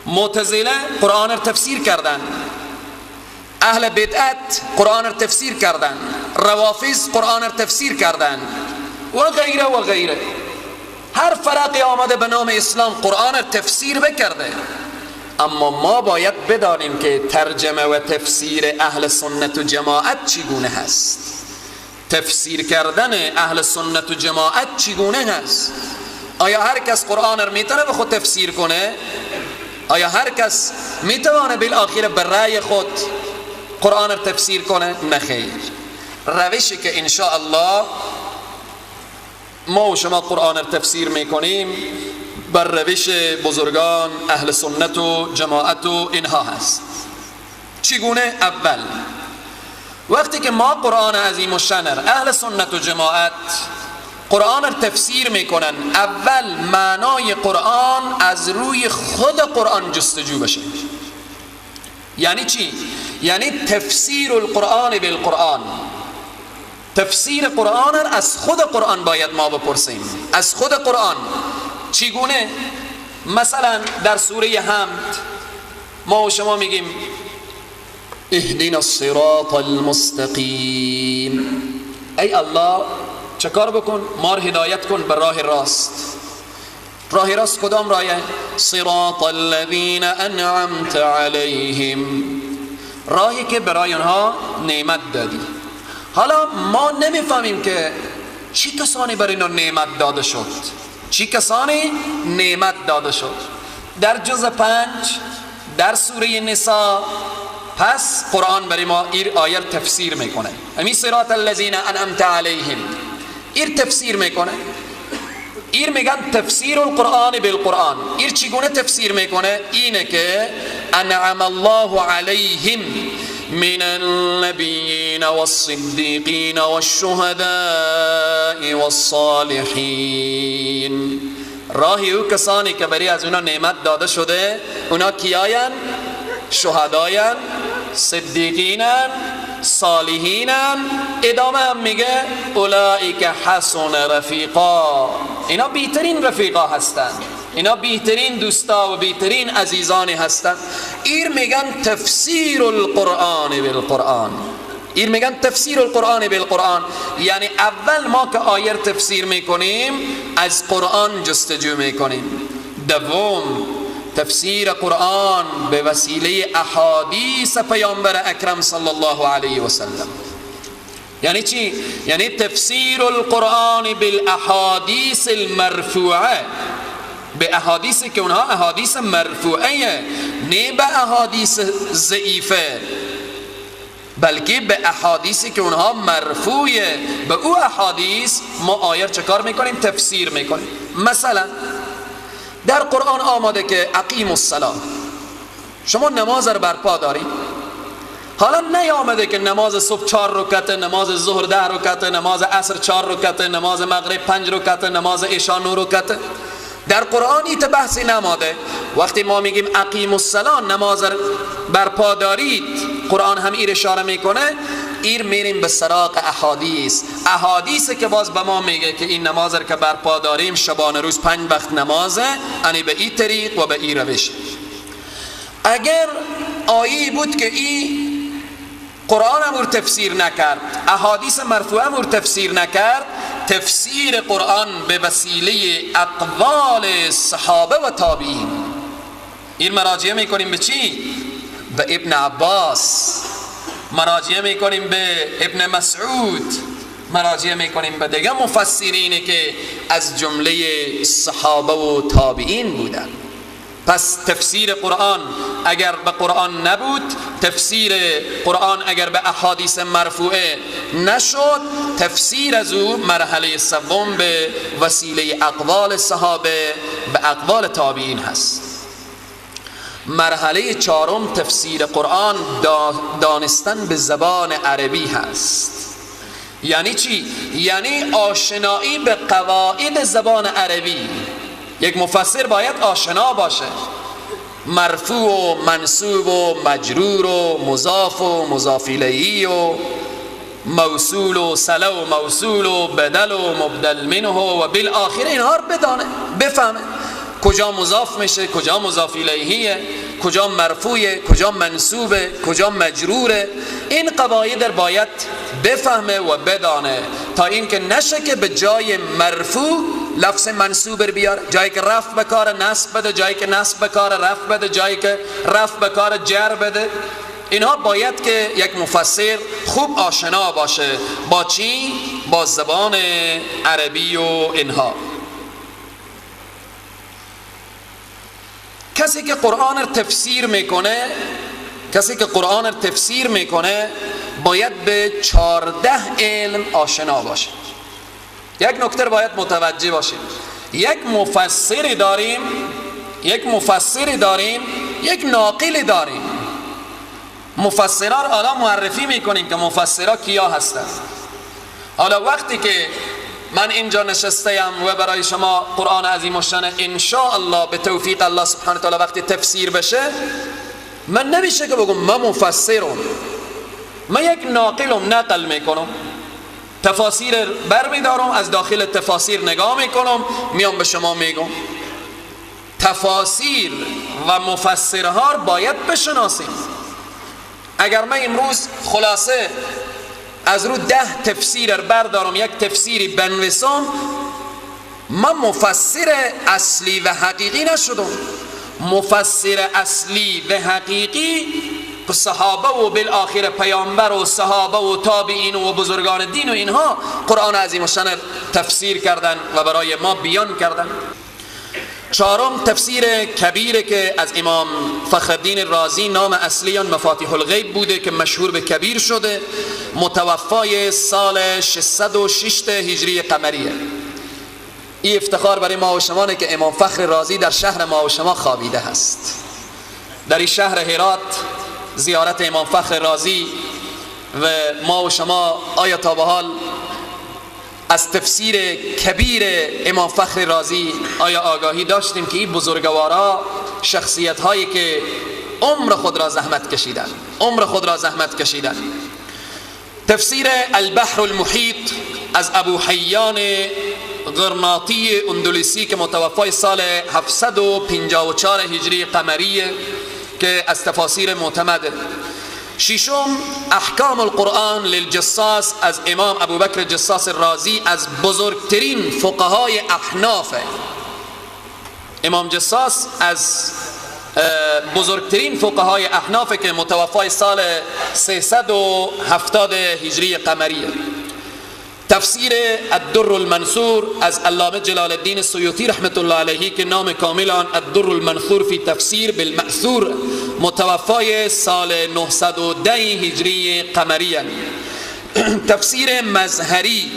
S2: معتزله قرآن تفسیر کردن، اهل بدعت قرآن تفسیر کردن، روافض قرآن تفسیر کردن و غیره و غیره. هر فرقی آمده به نام اسلام قرآن تفسیر بکرده. اما ما باید بدانیم که ترجمه و تفسیر اهل سنت و جماعت چگونه هست. تفسیر کردن اهل سنت و جماعت چگونه هست؟ آیا هر کس قرآن را میتونه به خود تفسیر کنه؟ آیا هر کس میتونه بالآخره به رأی خود قرآن را تفسیر کنه؟ نه خیر. روشی که انشاءالله ما و شما قرآن را تفسیر میکنیم بر روش بزرگان اهل سنت و جماعت و اینها هست. چگونه؟ اول وقتی که ما قرآن عظیم الشان اهل سنت و جماعت قرآن رو تفسیر میکنن، اول معنای قرآن از روی خود قرآن جستجو بشه. یعنی چی؟ یعنی تفسیر القرآن بالقرآن. تفسیر قرآن از خود قرآن باید ما بپرسیم، از خود قرآن. چگونه؟ مثلا در سوره حمد ما و شما میگیم اهدنا الصراط المستقیم، ای الله چه کار بکن؟ ما رو هدایت کن به راه راست. راه راست کدام راه؟ صراط الذین انعمت علیهم، راهی که برای آنها نعمت دادی. حالا ما نمیفهمیم که چی کسانی برای اینا نعمت داده شد، چی کسانی نعمت داده شد. در جزء 5 در سوره نساء پس قرآن برای ما ایر آیه تفسیر میکنه، امی صراط الذین انعمت علیهم، ایر تفسیر میکنه. ایر میگن تفسیر القرآن بالقرآن. ایر چگونه تفسیر میکنه؟ اینه که انعم الله علیهم من النبیین والصدیقین والشهداء والصالحین. راهی او کسانی که برای از اونا نعمت داده شده، اونا کیاین؟ شهداین، صدیقینن، صالحینن. ادامه هم میگه اولئک حسن رفیقا، اینا بهترین رفیقا هستند، اینا بهترین دوستا و بهترین عزیزانی هستند. ایر میگن تفسیر القرآن بالقرآن. ایر میگن تفسیر القرآن بالقرآن، یعنی اول ما که آیه تفسیر میکنیم از قرآن جستجو میکنیم. دوم تفسیر قرآن به وسیله احادیث پیامبر اکرم صلی الله علیه و سلم. یعنی چی؟ یعنی تفسیر القرآن بالاحادیث المرفوعه، به احادیث که اونها احادیث مرفوعه، نه به احادیث ضعیفه، بلکه به احادیثی که اونها مرفوعه. به او احادیث ما آیه چه کار میکنیم؟ تفسیر میکنیم. مثلا در قرآن آماده که اقیم الصلاة، شما نماز رو برپا دارید. حالا نیامده که نماز صبح 4 رکعت، نماز ظهر 10 رکعت، نماز عصر 4 رکعت، نماز مغرب 5 رکعت، نماز عشاء 9 رکعت. در قرآن ایت بحثی نماده. وقتی ما میگیم اقیم الصلاة، نماز برپا دارید، قرآن هم ایر اشاره میکنه. ایر میریم به سراغ احادیث، احادیث که باز به ما میگه که این نماز رو که برپا داریم شبانه روز 5 وقت نمازه، یعنی به این طریق و به این روش. اگر آیه بود که این قرآن امور تفسیر نکرد، احادیث مرفوع امور تفسیر نکرد، تفسیر قرآن به وسیله اقوال صحابه و تابعین. این مراجعه میکنیم به چی؟ به ابن عباس، مراجعه میکنیم به ابن مسعود، مراجعه میکنیم به دیگه مفسرینی که از جمله صحابه و تابعین بودن. پس تفسیر قرآن اگر به قرآن نبود، تفسیر قرآن اگر به احادیث مرفوعه نشد، تفسیر از او مرحله سوم به وسیله اقوال صحابه، به اقوال تابعین هست. مرحله چهارم تفسیر قرآن دانستن به زبان عربی هست. یعنی چی؟ یعنی آشنایی به قواعد زبان عربی. یک مفسر باید آشنا باشه، مرفوع و منصوب و مجرور و مضاف و مضاف الیه و موصول و صله و موصول و بدل و مبدل منه و بالآخر، اینها رو بدانه، بفهمه کجا مضاف میشه، کجا مضاف الیهیه، کجا مرفوعه، کجا منصوبه، کجا مجروره. این قواعد باید بفهمه و بدانه تا اینکه نشه که به جای مرفوع لفظ منصوب بیاره، جایی که رفع به کار نصب بده، جایی که نصب به کار رفع بده، جایی که رفع به کار جر بده. اینها باید که یک مفسر خوب آشنا باشه با چی؟ با زبان عربی و اینها. کسی که قرآن رو تفسیر میکنه، کسی که قرآن رو تفسیر میکنه باید به 14 علم آشنا باشه. یک نکته باید متوجه باشیم، یک مفسری داریم، یک مفسری داریم، یک ناقلی داریم. مفسرها رو حالا معرفی میکنیم که مفسرها کیا هستند. حالا وقتی که من اینجا نشستم و برای شما قرآن عظیم الشان ان شاء الله به توفیق الله سبحانه تعالی وقتی تفسیر بشه، من نمیشه که بگم من مفسرم، من یک ناقلم، نقل میکنم، تفاسیر بر میدارم، از داخل تفاسیر نگاه میکنم، میام به شما میگم. تفاسیر و مفسرها باید بشناسیم. اگر من امروز خلاصه از رو 10 تفسیر بردارم، یک تفسیری بنویسم، من مفسر اصلی و حقیقی نشدم. مفسر اصلی و حقیقی صحابه و بالآخر پیامبر و صحابه و تابعین و بزرگان دین و اینها قرآن عظیم الشان تفسیر کردن و برای ما بیان کردن. چهارم تفسیر کبیر که از امام فخرالدین رازی، نام اصلی آن مفاتیح الغیب بوده که مشهور به کبیر شده، متوفای سال 606 هجری قمریه. این افتخار برای ما و شما که امام فخر رازی در شهر ما و شما خوابیده هست. در این شهر هرات زیارت امام فخر رازی و ما و شما آیا تا به حال از تفسیر کبیر امام فخر رازی آیا آگاهی داشتیم که این بزرگوارا شخصیت هایی که عمر خود را زحمت کشیدن، عمر خود را زحمت کشیدن. تفسیر البحر المحیط از ابو حیان غرناطی اندلسی که متوفای سال 754 هجری قمریه که از تفاسیر معتمده. ششم احکام القرآن للجصاص از امام ابوبکر جصاص رازی، از بزرگترین فقهای احناف. امام جصاص از بزرگترین فقهای احناف که متوفای سال 370 هجری قمریه. تفسیر الدر المنثور از علامه جلال الدین سیوطی رحمت الله علیه که نام کامل آن الدر المنثور فی تفسیر بالمأثور، متوفای سال 910 هجری قمری. تفسیر مظهری،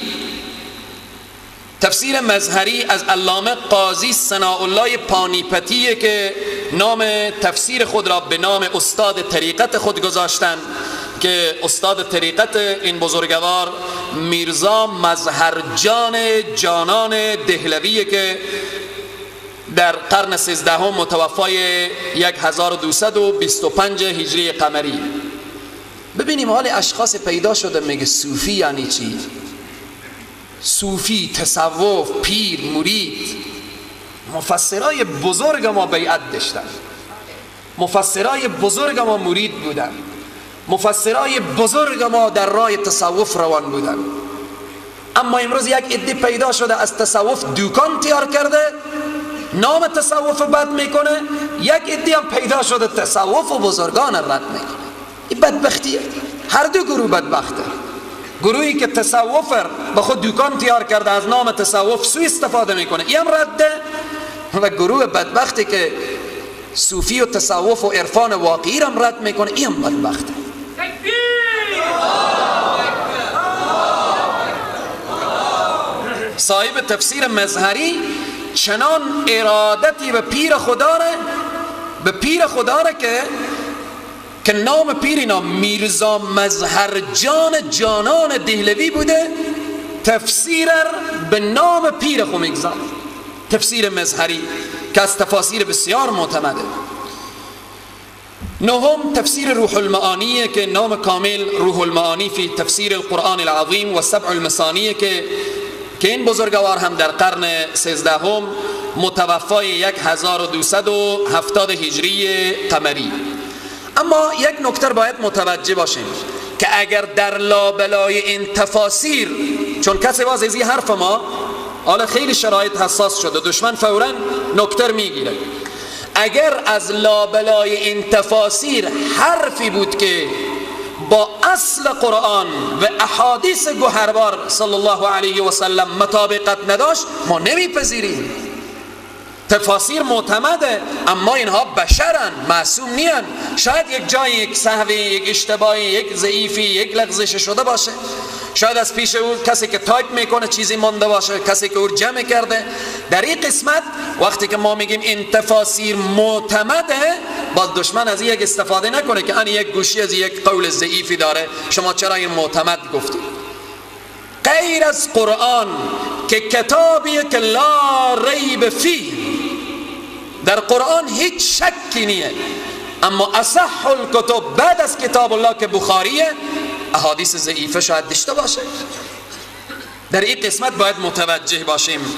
S2: تفسیر مظهری از علامه قاضی ثناء الله پانیپتی که نام تفسیر خود را به نام استاد طریقت خود گذاشتند که استاد طریقت این بزرگوار میرزا مظهرجان جانان دهلویه که در قرن 13 متوفای 1225 هجری قمری. ببینیم حال اشخاص پیدا شده میگه صوفی یعنی چی؟ صوفی، تصوف، پیر، مرید. مفسرای بزرگ ما بیعت داشتن، مفسرای بزرگ ما مرید بودن، مفسرای بزرگ ما در راه تصوف روان بودن. اما امروز یک عده پیدا شده از تصوف دوکان تیار کرده، نام تصوف بد میکنه. یک عده هم پیدا شده تصوف و بزرگان رد میکنه. این بدبختیه، هر دو گروه بدبخته. گروهی که تصوف به خود دوکان تیار کرده از نام تصوف سوء استفاده میکنه، این هم رده. و گروه بدبختی که صوفی و تصوف و عرفان واقعی هم رد میکنه، این هم بدبخته. صاحب تفسیر مظهری چنان ارادتی به پیر خدا به پیر خدا که نام پیر اینا میرزا مظهرجان جانان دهلوی بوده، تفسیر به نام پیر خو میگذاره. تفسیر مظهری که از تفاسیر بسیار معتمده. نهم تفسیر روح المعانی که نام کامل روح المعانی فی تفسیر القرآن العظیم و سبع المثانی که این بزرگوار هم در قرن 13 متوفای 1270 هجری قمری. اما یک نکته باید متوجه باشیم که اگر در لابلای این تفاسیر، چون کسی باز از این حرف ما حالا خیلی شرایط حساس شده، دشمن فوراً نکته میگیره. اگر از لابلای این تفاسیر حرفی بود که با اصل قرآن و احادیث گوهربار صلی الله علیه و سلم مطابقت نداشت، ما نمیپذیریم. تفاسیر معتمده، اما اینها بشرن، معصوم نیان. شاید یک جای یک سهوی، یک اشتباهی، یک ضعیفی، یک لغزش شده باشه. شاید از پیش او کسی که تایپ میکنه چیزی مانده باشه، کسی که او جمع کرده. در این قسمت وقتی که ما میگیم این تفاسیر معتمده، باز دشمن از یک استفاده نکنه که ان یک گوشی از یک قول ضعیفی داره، شما چرا این معتمد گفتید؟ غیر از قرآن که کتابیه که لا ریب فیه، در قرآن هیچ شکی نیه، اما اصح الکتب بعد از کتاب الله که بخاریه، احادیث ضعیفه شاید داشته باشه. در این قسمت باید متوجه باشیم.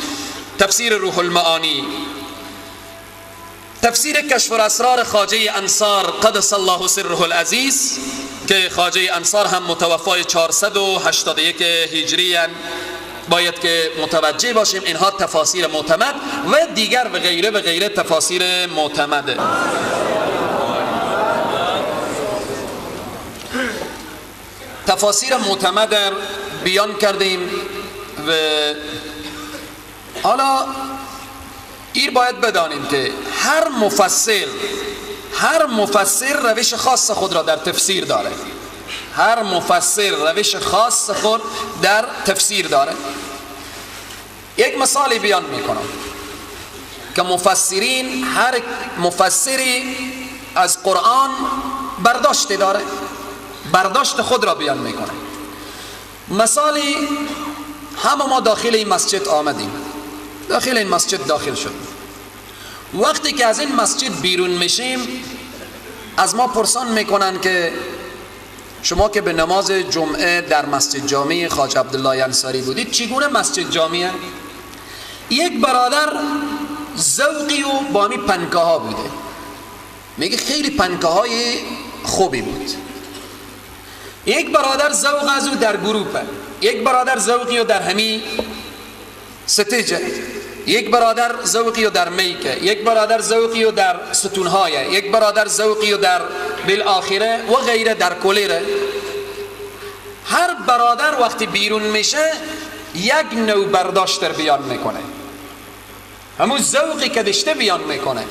S2: تفسیر روح المعانی، تفسیر کشف الاسرار خواجه انصار قدس الله سره العزیز، که خواجه انصار هم متوفای 481 هجری، باید که متوجه باشیم اینها تفاسیر معتمد و دیگر و غیره و غیره تفاسیر معتمده. تفاسیر معتمد بیان کردیم و حالا ایر باید بدانیم که هر مفسر روش خاص خود را در تفسیر داره. هر مفسر روش خاص خود در تفسیر داره. یک مثالی بیان میکنم که مفسرین، هر مفسری از قرآن برداشت داره، برداشت خود را بیان میکنه. مثالی هم ما داخل این مسجد آمدیم، داخل این مسجد داخل شد. وقتی که از این مسجد بیرون میشیم از ما پرسان میکنن که شما که به نماز جمعه در مسجد جامع خواجه عبدالله انصاری بودید چگونه مسجد جامعه؟ یک برادر ذوقی و بامی پنکه ها بوده، میگه خیلی پنکه های خوبی بود. یک برادر ذوق از او در گروپه، یک برادر ذوقی و در همی ستیجه، یک برادر ذوقی و در میکه، یک برادر ذوقی و در ستونهای، یک برادر ذوقی و در بالآخره و غیره در کلیره. هر برادر وقتی بیرون میشه یک نوع برداشت بیان میکنه، همون ذوقی که داشته بیان میکنه.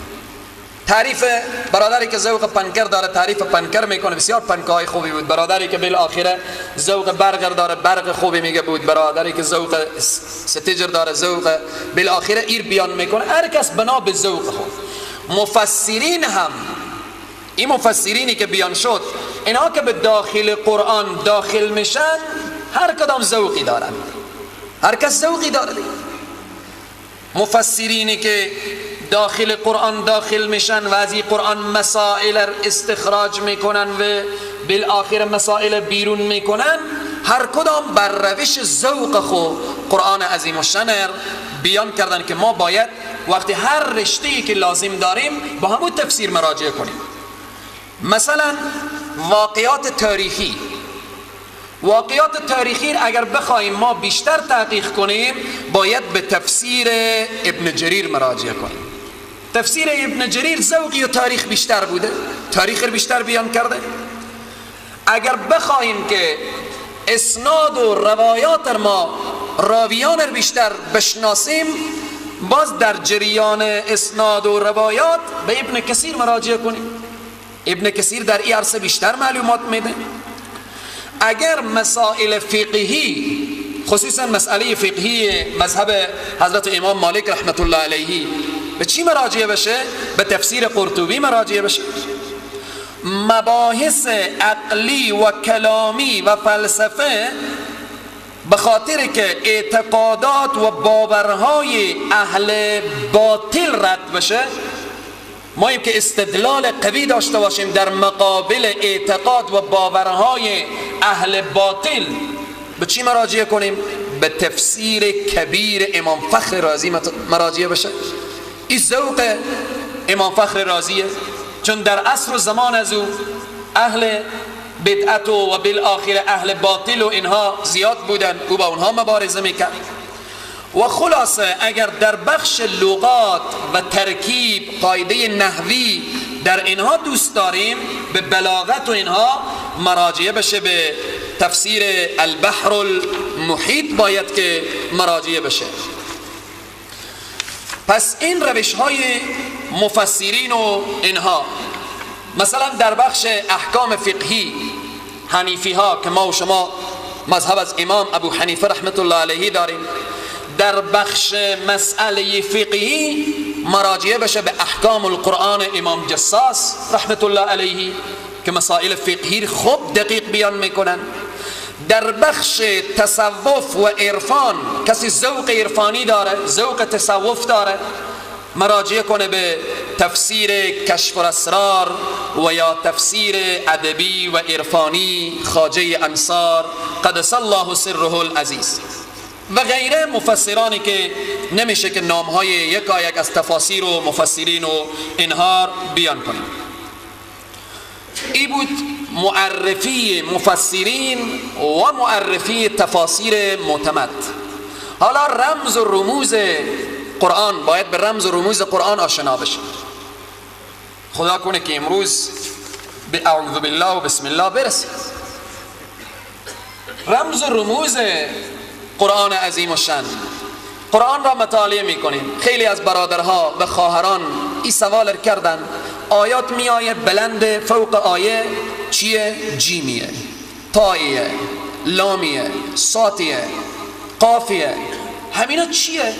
S2: تعریف برادری که ذوق پنکر داره تعریف پنکر میکنه، بسیار پنکه های خوبی بود. برادری که بالآخره ذوق برقر داره برق خوبی میگه بود. برادری که ذوق ستیجر داره ذوق بالآخره ایر بیان میکنه. هر کس بنا به ذوق خود. مفسرین هم، این مفسرینی که بیان شد، اینها که به داخل قرآن داخل میشن هر کدام ذوقی دارن، هر کس ذوقی داره. مفسرینی که داخل قرآن داخل میشن و از این قرآن مسائل استخراج میکنن و بالآخر مسائل بیرون میکنن، هر کدام بر روش ذوق خود قرآن عظیم الشان بیان کردن که ما باید وقتی هر رشته‌ای که لازم داریم با همون تفسیر مراجعه کنیم. مثلا واقعات تاریخی، واقعات تاریخی اگر بخوایم ما بیشتر تحقیق کنیم باید به تفسیر ابن جریر مراجعه کنیم. تفسیر ابن جریر ذوقی و تاریخ بیشتر بوده، تاریخ بیشتر بیان کرده. اگر بخوایم که اسناد و روایات ما راویان بیشتر بشناسیم باز در جریان اسناد و روایات به ابن کثیر مراجعه کنیم. ابن کثیر در این عرصه بیشتر معلومات میده. اگر مسائل فقهی، خصوصا مسئله فقهی مذهب حضرت امام مالک رحمت الله علیه، به چی مراجعه بشه؟ به تفسیر قرطبی مراجعه بشه. مباحث عقلی و کلامی و فلسفه به خاطر که اعتقادات و باورهای اهل باطل رد بشه، ما ایم که استدلال قوی داشته باشیم در مقابل اعتقاد و باورهای اهل باطل، به چی مراجعه کنیم؟ به تفسیر کبیر امام فخر رازی مراجعه بشه. این ذوق امام فخر رازیه، چون در عصر و زمان از او اهل بدعت و بالآخر اهل باطل و اینها زیاد بودن، او با اونها مبارزه میکرد. و خلاصه اگر در بخش لغات و ترکیب قاعده نحوی در اینها دوست داریم به بلاغت و اینها مراجعه بشه، به تفسیر البحر المحیط باید که مراجعه بشه. پس این روش های مفسرین و اینها، مثلا در بخش احکام فقهی حنیفی ها که ما و شما مذهب از امام ابو حنیفه رحمت الله علیه داریم، در بخش مسئله فقهی مراجعه بشه به احکام القرآن امام جصاص رحمت الله علیه که مسائل فقهی خوب دقیق بیان میکنن. در بخش تصوف و عرفان کسی ذوق عرفانی داره، ذوق تصوف داره، مراجعه کنه به تفسیر کشف الاسرار و یا تفسیر ادبی و عرفانی خواجه انصار قدس الله سره العزیز و غیره، مفسرانی که نمیشه که نامهای یکایک از تفاسیر و مفسرین و اینها بیان کنیم. ای بود معرفی مفسرین و معرفی تفاسیر معتمد. حالا رمز و رموز قرآن، باید به رمز و رموز قرآن آشنا بشیم. خدا کنه که امروز به اعوذ بالله و بسم الله برسیم. رمز و رموز قرآن عظیم الشأن، قرآن را مطالعه میکنیم. خیلی از برادرها و خواهران این سوال کردن، آیات میایه بلند، فوق آیه چیه؟ جیمیه، تاییه، لامیه، صاتیه، قافیه، همینا چیه؟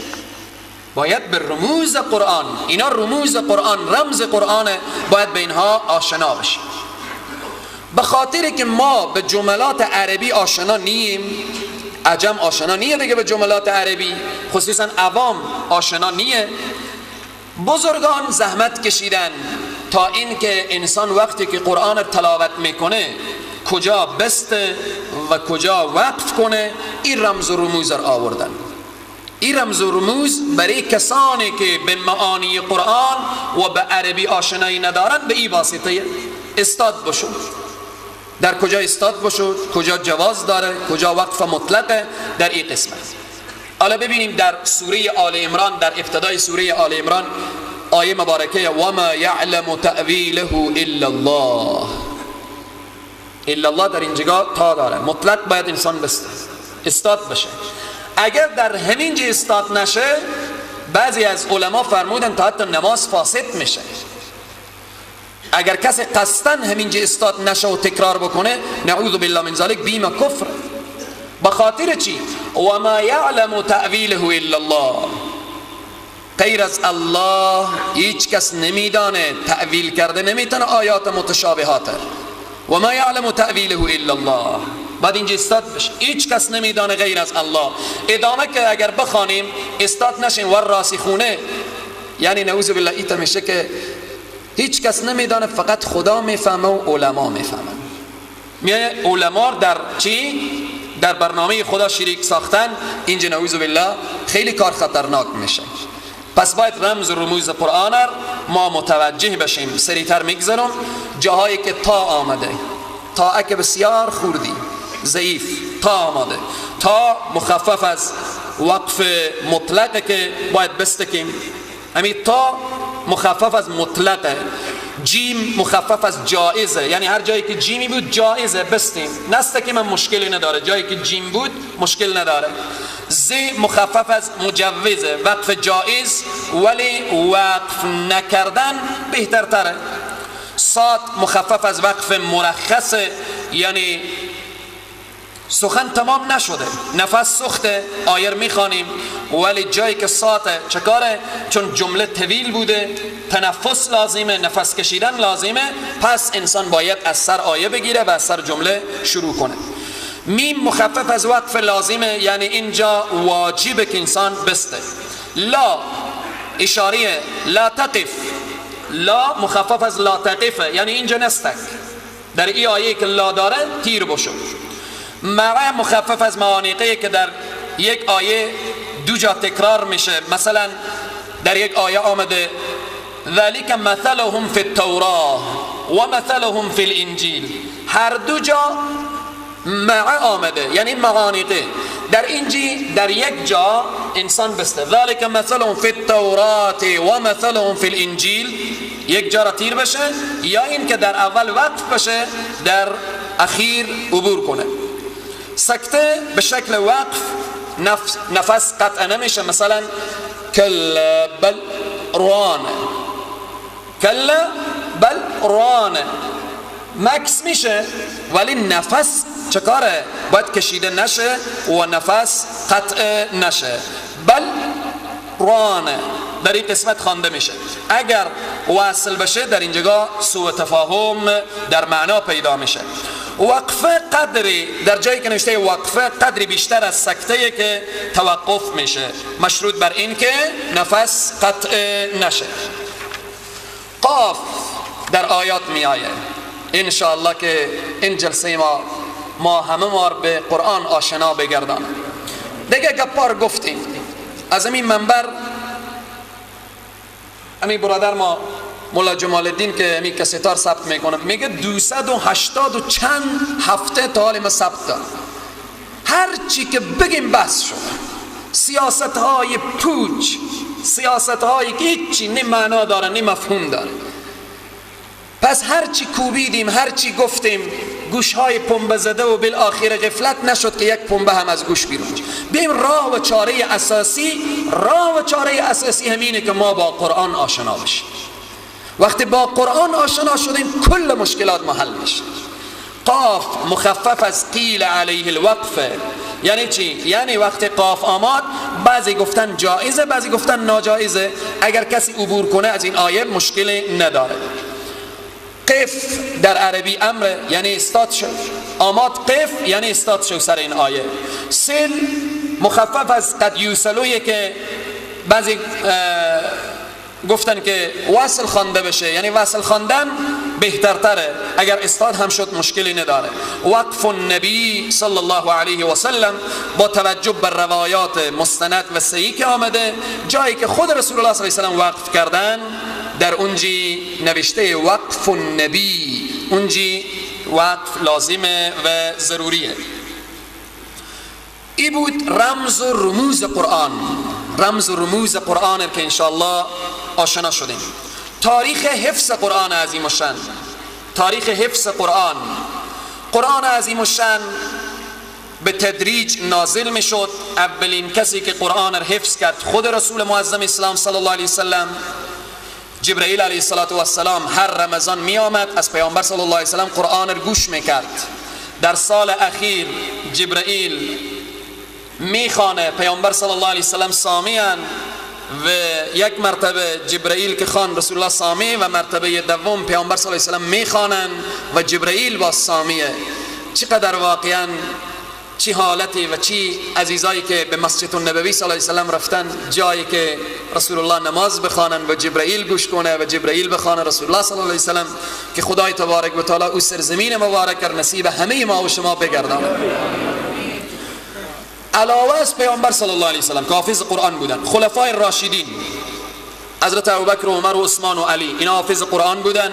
S2: باید به رموز قرآن، اینا رموز قرآن، رمز قرآنه، باید به اینها آشنا بشیم. به خاطر که ما به جملات عربی آشنا نیم، عجم آشنا نیه دیگه به جملات عربی، خصوصا عوام آشنا نیه، بزرگان زحمت کشیدن تا اینکه انسان وقتی که قرآن تلاوت میکنه کجا بسته و کجا وقف کنه، این رمز و رموز را آوردن. این رمز و رموز برای کسانی که به معانی قرآن و به عربی آشنایی ندارن به این واسطه استاد بشو، در کجا استاد بشو، کجا جواز داره، کجا وقف مطلقه، در این قسمت. حالا ببینیم در سوره آل عمران، در ابتدای سوره آل عمران آیه مبارکه و ما یعلم تأویله الا الله. الا الله در اینجا تا داره، مطلق باید انسان بسته استاد بشه. اگر در همین جا استاد نشه، بعضی از علما فرمودن تا حتی نماز فاسد میشه. اگر کسی قصداً همین جا استاد نشه و تکرار بکنه، نعوذ بالله من ذلک، بیم کفر. بخاطر چی؟ و ما یعلم تأویله الا الله. غیر از الله هیچ کس نمیدانه، تأویل کرده نمیتونه آیات متشابهات. و ما یعلم تأویله الا الله. بعد اینجا استاد بشه، هیچ کس نمیدانه غیر از الله. ادامه که اگر بخوانیم استاد نشیم و راسخونه، یعنی نعوذ بالله ایتا میشه که هیچ کس نمیدانه، فقط خدا میفهمه و علما میفهمن. میای علما در چی؟ در برنامه خدا شریک ساختن. اینجا نعوذ بالله خیلی کار خطرناک میشه. پس باید رمز و رموز قرآن ما متوجه بشیم. سریعتر میگذرم جاهایی که تا آمده، تا که بسیار خوردی ضعیف تا آمده، تا مخفف از وقف مطلقه که باید بستکیم، همین تا مخفف از مطلقه. جیم مخفف از جائزه، یعنی هر جایی که جیمی بود جائزه بستیم، نستکیم هم مشکلی نداره، جایی که جیم بود مشکل نداره. ز مخفف از مجوزه، وقف جائز ولی وقف نکردن بهتر تره. صاد مخفف از وقف مرخصه، یعنی سخن تمام نشده، نفس سخته، آیر میخوانیم، ولی جایی که ساعته چکاره؟ چون جمله طویل بوده، تنفس لازمه، نفس کشیدن لازمه، پس انسان باید از سر آیه بگیره و از سر جمله شروع کنه. میم مخفف از وقف لازمه، یعنی اینجا واجبه که انسان بسته. لا اشاره لا تقف، لا مخفف از لا تقفه، یعنی اینجا نستک، در ای آیه که لا داره تیر بشو. مع مخفف از معانقه که در یک آیه دو جا تکرار میشه. مثلا در یک آیه آمده ذلك مثلهم فی التوراه و مثلهم فی الانجیل، هر دو جا مع آمده یعنی معانقه. در اینجی در یک جا انسان بسته ذلك مثلهم فی التورات و مثلهم فی الانجیل، یک جا را تیر بشه، یا این که در اول وقف بشه در اخیر عبور کنه. سکته به شکل وقف نفس قطع نمیشه. مثلا کلا بل ران، کلا بل ران مکس میشه، ولی نفس چکاره؟ باید کشیده نشه و نفس قطع نشه. بل ران در این قسمت خوانده میشه. اگر واصل بشه در اینجا سوء تفاهم در معنا پیدا میشه. وقفه قدری در جایی که نوشته وقفه قدری بیشتر از سکته که توقف میشه، مشروط بر این که نفس قطع نشه. قاف در آیات می آیه. انشاءالله که این جلسه ما همه ما به قرآن آشنا بگردانه. دیگه گپار گفتیم از همین منبر، همین برادر ما مولا جمال الدین که همین کستار ثبت میکنه، میگه 280 و چند هفته تا حال ما ثبت دارم. هر چی که بگیم بس شد. سیاست های پوچ، سیاست هایی که هیچی نه معنا داره نه مفهوم داره. پس هر چی کوبیدیم، هر چی گفتیم، گوش های پنبه زده و بالآخر غفلت نشد که یک پنبه هم از گوش بیرون. بیم راه و چاره اساسی، راه و چاره اساسی همینه که ما با قرآن آشنا بشیم. وقتی با قرآن آشنا شدیم کل مشکلات ما حل میشه. قاف مخفف از قیل علیه الوقف، یعنی چی؟ یعنی وقتی قاف آمد بعضی گفتن جایزه، بعضی گفتن ناجایزه. اگر کسی عبور کنه از این آیه مشکلی نداره. قف در عربی امر، یعنی استاد شد. آماد قف یعنی استاد شد سر این آیه. سل مخفف از قد یوسلویه که بعضی گفتن که وصل خوانده بشه، یعنی وصل خواندن بهترتره، اگر استاد هم شد مشکلی نداره. وقف النبی صلی الله علیه و سلم با توجه بر روایات مستند و صحیح که آمده، جایی که خود رسول الله صلی الله علیه و سلم وقف کردن در اونجی نوشته وقف النبی، اونجی وقف لازمه و ضروریه. ای بود رمز و رموز قرآن، رمز و رموز قرآن که انشاءالله آشنا شدیم. تاریخ حفظ قرآن عظیم الشان، تاریخ حفظ قرآن. قرآن عظیم الشان به تدریج نازل می شد. اولین کسی که قرآن را حفظ کرد خود رسول معظم اسلام صلی الله علیه وسلم. جبرئیل علیه السلام هر رمضان می آمد از پیامبر صلی الله علیه وسلم قرآن را گوش می کرد. در سال اخیر جبرئیل میخوانه، پیامبر صلی الله علیه وسلم سامیان، و یک مرتبه جبرئیل که خان رسول الله سامی، و مرتبه دوم پیامبر صلی الله علیه وسلم میخوانن و جبرئیل با سامیه. چقدر واقعا چی حالتی و چی عزیزایی که به مسجد النبوی صلی الله علیه وسلم رفتن، جایی که رسول الله نماز بخوانن و جبرئیل گوش کنه و جبرئیل بخوانه رسول الله صلی الله علیه وسلم، که خدای تبارک و تعالی او سرزمین مبارک نصیب همه ما و شما بگردانه. علاوه از پیامبر صلی الله علیه وسلم که حافظ قرآن بودن، خلفای راشدین حضرت ابوبکر و عمر و عثمان و علی، اینا حافظ قرآن بودن.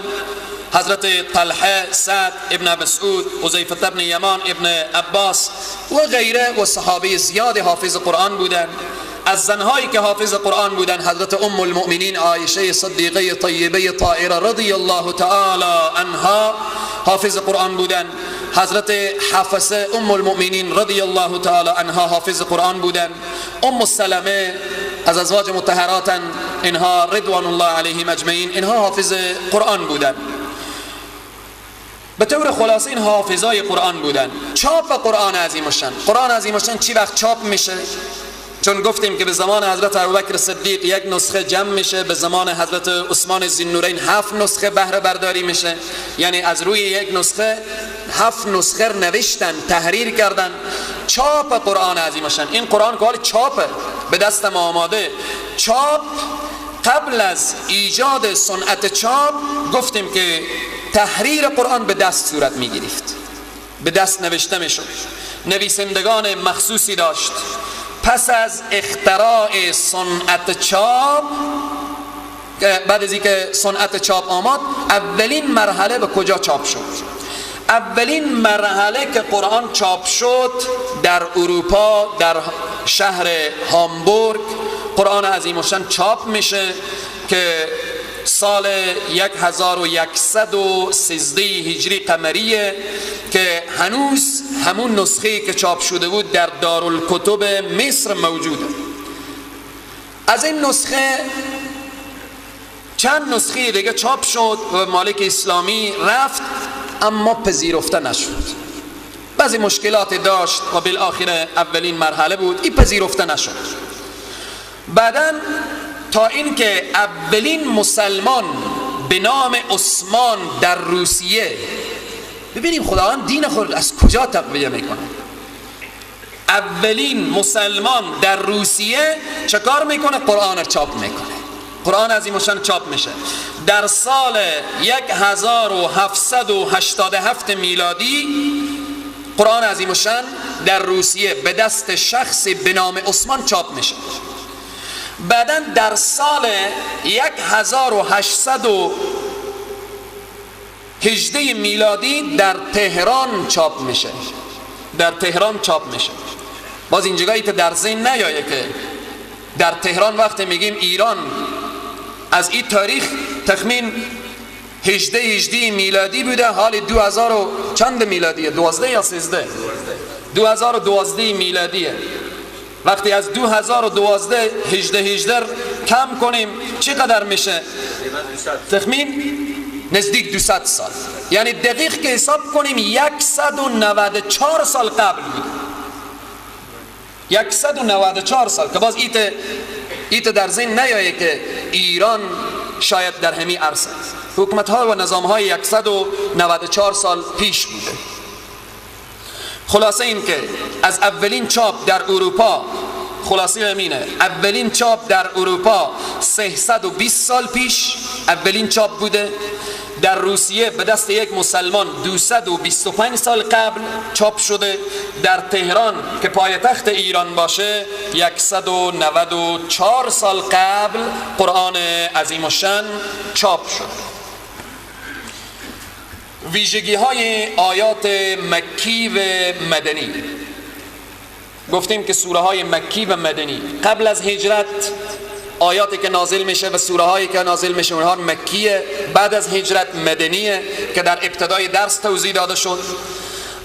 S2: حضرت طلحه، سعد ابن مسعود، حذیفه ابن یمان، ابن عباس و غیره و صحابه زیاد حافظ قرآن بودن. از زنهایی که حافظ قرآن بودن حضرت ام المؤمنین عایشه صدیقه طیبه طاهره رضی الله تعالی عنها حافظ قرآن بودن. حضرت حفصه ام المؤمنین رضی الله تعالی عنها حافظ قرآن بودن. ام سلمه از ازواج مطهرات اینها رضوان الله علیهم اجمعین، اینها حافظ قرآن بودن. به طور خلاصه این حافظای قرآن بودن. چاپ قرآن عظیم الشان، قرآن عظیم الشان چی وقت چاپ میشه؟ چون گفتیم که به زمان حضرت ابوبکر صدیق یک نسخه جمع میشه، به زمان حضرت عثمان ذی‌النورین 7 نسخه بهره برداری میشه، یعنی از روی یک نسخه 7 نسخه نوشتن، تحریر کردن. چاپ قرآن عظیم الشان، این قرآن که حال چاپه به دست ما آماده، چاپ قبل از ایجاد صنعت چاپ گفتیم که تحریر قرآن به دست صورت میگرفت، به دست نوشته میشد، نویسندگان مخصوصی داشت. پس از اختراع صنعت چاپ، بعد از اینکه صنعت چاپ آمد، اولین مرحله به کجا چاپ شد؟ اولین مرحله که قرآن چاپ شد در اروپا، در شهر هامبورگ قرآن عظیم الشان چاپ میشه که سال 1113 هجری قمریه، که هنوز همون نسخه که چاپ شده بود در دارالکتب مصر موجوده. از این نسخه چند نسخه دیگه چاپ شد و مالک اسلامی رفت، اما پذیرفته نشد. بعضی مشکلات داشت و بالآخره اولین مرحله بود، این پذیرفته نشد. بعداً تا اینکه اولین مسلمان به نام عثمان در روسیه ببینیم خداوند دین خود از کجا تقویه میکنه. اولین مسلمان در روسیه چه کار میکنه؟ قرآن چاپ میکنه. قرآن عظیم الشان چاپ میشه در سال 1787 میلادی. قرآن عظیم الشان در روسیه به دست شخصی به نام عثمان چاپ میشه. بعدا در سال 1818 میلادی در تهران چاپ میشه. در تهران چاپ میشه. باز اینجایی که در ذهن نیایه که در تهران وقتی میگیم ایران، از این تاریخ تخمین 18 میلادی بوده، حال 2000 و چند میلادیه؟ 12 یا 13؟ 2012 میلادیه. وقتی از 2012 18 کم کنیم چقدر میشه؟ تخمین نزدیک 200 سال. یعنی دقیق که حساب کنیم 194 سال قبل بود. 194 سال که باز ایت در ذهن نیایه که ایران شاید در همین عرصه حکومت ها و نظام های 194 سال پیش بوده. خلاصه این که از اولین چاپ در اروپا، خلاصه همینه، اولین چاپ در اروپا 320 سال پیش اولین چاپ بوده. در روسیه به دست یک مسلمان 225 سال قبل چاپ شده. در تهران که پایتخت ایران باشه 194 سال قبل قرآن عظیم الشان چاپ شد. ویژگی های آیات مکی و مدنی. گفتیم که سوره های مکی و مدنی قبل از هجرت آیاتی که نازل میشه و سوره هایی که نازل میشه اونها مکیه، بعد از هجرت مدنیه که در ابتدای درس توضیح داده شد.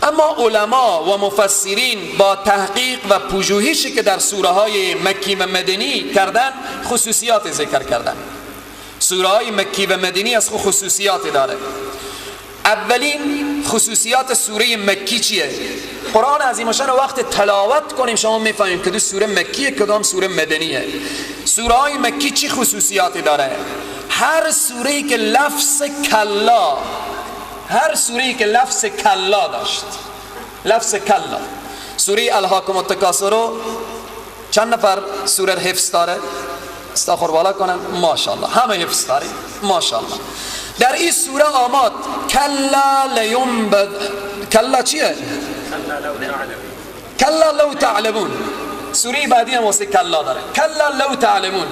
S2: اما علما و مفسرین با تحقیق و پژوهشی که در سوره های مکی و مدنی کردن خصوصیات ذکر کردن. سوره های مکی و مدنی از خصوصیات داره. اولین خصوصیات سوره مکی چیه؟ قرآن عظیم الشان وقت تلاوت کنیم شما میفهمیم کدوم سوره مکیه کدام سوره مدنیه. سوره های مکی چی خصوصیاتی داره؟ هر سوره‌ای که لفظ کلا، هر سوره‌ای که لفظ کلا داشت، لفظ کلا، سوره الهاکم التکاثر چند نفر سوره حفظ داره؟ استغفر بالا کنن، ماشاءالله همه حفظ داریم ماشاءالله. در این سوره آمد کلا لینبذ، کلا چیه؟ کلا لو تعلمون. سوره بعدی هم واسه کلا داره، کلا لو تعلمون.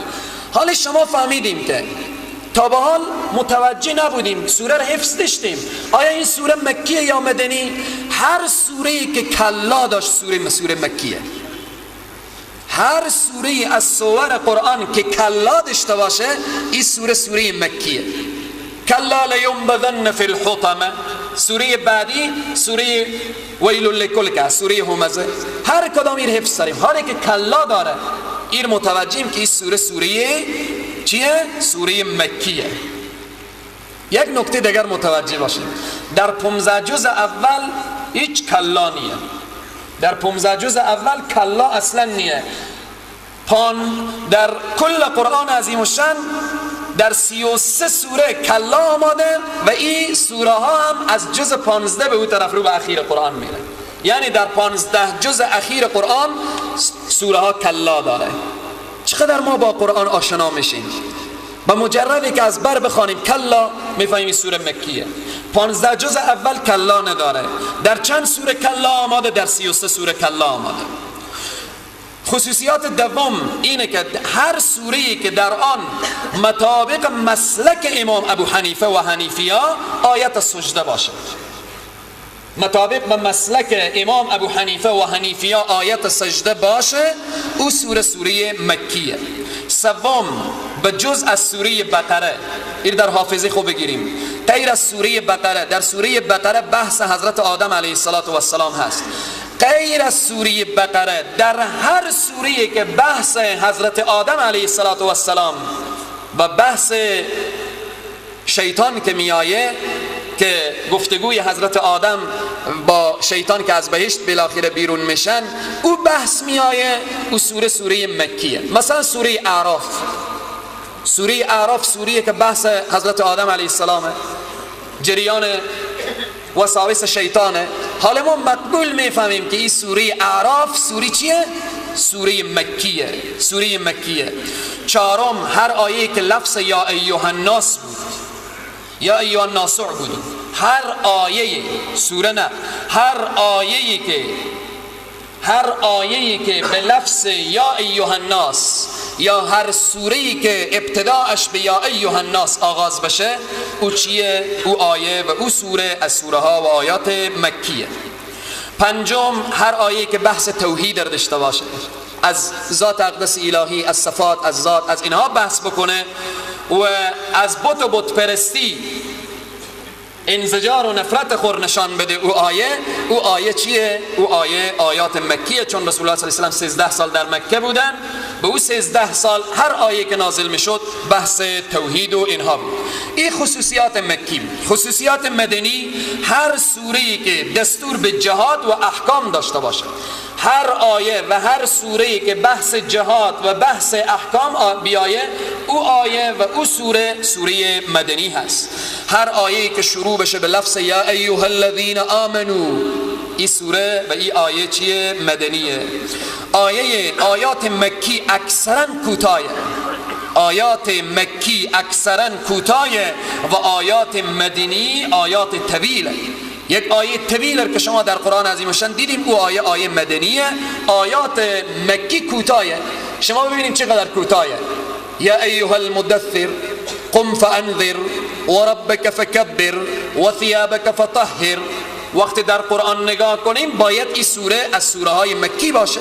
S2: حالا شما فهمیدیم که تا به حال متوجه نبودیم، سوره رو حفظ داشتیم، آیا این سوره مکیه یا مدنی؟ هر سوره‌ای که کلا داشت سوره مکیه. هر سوره از سور قرآن که کلا داشته باشه این سوره سوره مکیه. کلا لینبذن فی الحطمه. سوره بعدی سوره ویل لکل که سوره همزه. هر کدام این حفظ داریم، هر که کلا داره این متوجهیم که این سوره سوره چیه؟ سوره مکیه. یک نکته دیگر متوجه باشیم، در 15 جزء اول هیچ کلا نیه. در 15 جزء اول کلا اصلا نیه. در کل قرآن عظیم الشان در 33 سوره کلا آماده و این سوره ها هم از جزء 15 به اون طرف رو به اخیر قرآن میره. یعنی در 15 جزء اخیر قرآن سوره ها کلا داره. چقدر ما با قرآن آشنا میشیم، با مجردی که از بر بخوانیم کلا میفهمیم سوره مکیه. 15 جزء اول کلا نداره. در چند سوره کلا آماده؟ در 33 سوره کلا آماده. خصوصیات دوم اینه که هر سوره‌ای که در آن مطابق مسلک امام ابو حنیفه و حنیفیا آیت سجده باشه، مطابق به مسلک امام ابو حنیفه و حنیفیا آیت سجده باشه، او سوره سوره مکیه. سوم، به جز از سوره بقره، این در حافظه خوب بگیریم، غیر از سوره بقره، در سوره بقره بحث حضرت آدم علیه السلام هست. غیر از سوره بقره در هر سوره که بحث حضرت آدم علیه السلام و بحث شیطان که میایه، که گفتگوی حضرت آدم با شیطان که از بهشت بالاخره بیرون میشن، او بحث میایه، او سوره سوره مکیه. مثلا سوره اعراف، سوره اعراف سوره که بحث حضرت آدم علیه السلام، جریان وساوس شیطانه. حالا ما مقبول میفهمیم که این سوره اعراف سوره چیه؟ سوره مکیه، سوره مکیه. چهارم، هر آیه که لفظ یا ایها الناس بود، یا ایها الناس بود، هر آیه سوره نه، هر آیه‌ای که به لفظ یا ایها الناس یا هر سوره‌ای که ابتداعش به یا ایها الناس آغاز بشه، او چیه؟ او آیه و او سوره از سوره ها و آیات مکیه. پنجم، هر آیه‌ای که بحث توحید داشته باشه، از ذات اقدس الهی، از صفات، از ذات، از اینها بحث بکنه و از بت و بت پرستی انزجار و نفرت خور نشان بده، او آیه چیه؟ او آیه آیات مکیه، چون رسول الله صلی الله علیه و سلم 13 سال در مکه بودن، به او 13 سال هر آیه که نازل میشد بحث توحید و اینها بود. این خصوصیات مکی. خصوصیات مدنی، هر سوره‌ای که دستور به جهاد و احکام داشته باشه، هر آیه و هر سوره‌ای که بحث جهاد و بحث احکام بیایه، او آیه و او سوره سوره مدنی هست. هر آیه‌ای که شروع بشه به لفظ یا ایها الذین آمنو، این سوره و این آیه چیه؟ مدنیه. آیات مکی اکثرا کوتاه، آیات مکی اکثرا کوتاه و آیات مدنی آیات طویله. یک آیه طویل که شما در قرآن عظیم الشان دیدیم، او آیه آیه مدنیه. آیات مکی کوتاهه، شما ببینیم چقدر کوتاهه. یا ایها المدثر قم فانذر وربک فکبر وثیابک فطهر. وقتی در قرآن نگاه کنیم باید این سوره از سوره های مکی باشه،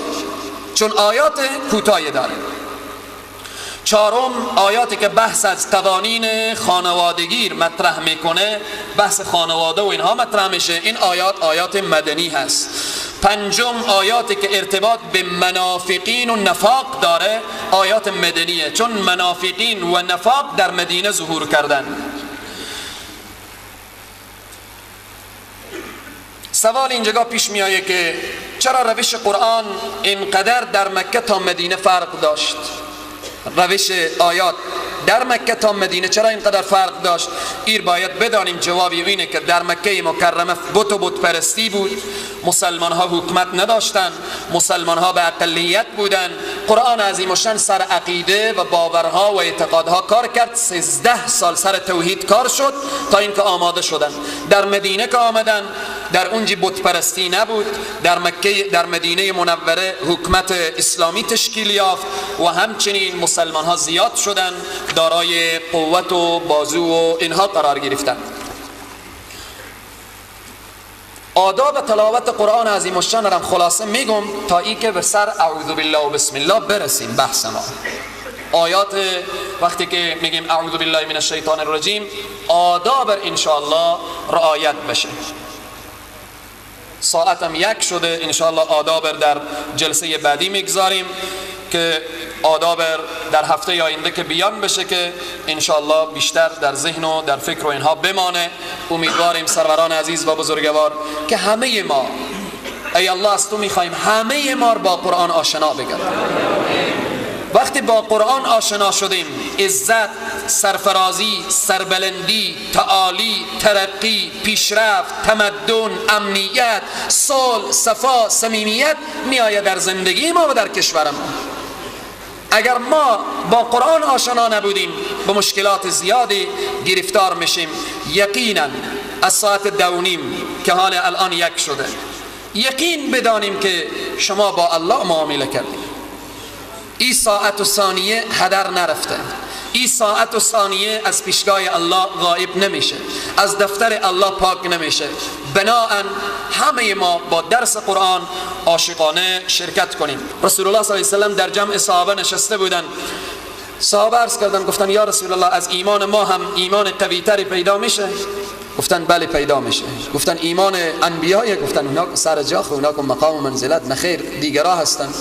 S2: چون آیات کوتاهی داره. چهارم، آیاتی که بحث از قوانین خانوادگی مطرح میکنه، بحث خانواده و اینها مطرح میشه، این آیات آیات مدنی هست. پنجم، آیاتی که ارتباط به منافقین و نفاق داره، آیات مدنیه، چون منافقین و نفاق در مدینه ظهور کردن. سوال اینجا پیش میآید که چرا روش قرآن اینقدر در مکه تا مدینه فرق داشت؟ روش آیات در مکه تا مدینه چرا اینقدر فرق داشت؟ ایر باید بدانیم جوابی اینه که در مکه مکرمه بت و بت پرستی بود، مسلمان ها حکومت نداشتن، مسلمان ها به اقلیت بودن. قرآن عظیم الشان سر عقیده و باورها و اعتقادها کار کرد، 13 سال سر توحید کار شد تا اینکه آماده شدن. در مدینه که آمدن، در اونجی بت پرستی نبود، در مکه، در مدینه منوره حکومت اسلامی تشکیل یافت و همچنین مسلمان ها زیاد شدن، دارای قوت و بازو و اینها قرار گرفتن. آداب تلاوت قرآن عظیم الشان را خلاصه میگم تا ای که به سر اعوذ بالله و بسم الله برسیم. بحث ما آیات وقتی که میگیم اعوذ بالله من الشیطان الرجیم، آداب انشاءالله رعایت بشه. ساعتم 1 شده، انشاءالله آداب در جلسه بعدی میگذاریم که آداب در هفته آینده که بیان بشه که انشاءالله بیشتر در ذهن و در فکر و اینها بمانه. امیدواریم سروران عزیز و بزرگوار که همه ما، ای الله از تو میخوایم همه ما با قرآن آشنا بگردیم. وقتی با قرآن آشنا شدیم، عزت، سرفرازی، سربلندی، تعالی، ترقی، پیشرفت، تمدن، امنیت، صلح، صفا، صمیمیت میآید در زندگی ما و در کشور ما. اگر ما با قرآن آشنا نبودیم به مشکلات زیادی گرفتار میشیم. یقینا از ساعت 2:30 که حال الان 1 شده، یقین بدانیم که شما با الله معامله کردید. این ساعت و ثانیه هدر نرفته، این ساعت و ثانیه از پیشگاه الله غایب نمیشه، از دفتر الله پاک نمیشه. بناهن همه ما با درس قرآن عاشقانه شرکت کنیم. رسول الله صلی الله علیه و سلم در جمع صحابه نشسته بودن، صحابه عرض کردن، گفتن یا رسول الله از ایمان ما هم ایمان قوی تری پیدا میشه؟ گفتن بله پیدا میشه. گفتن ایمان انبیای؟ گفتن اونا سر جا خو، اونا که مقام و منزلت نخیر، دیگرا هستن.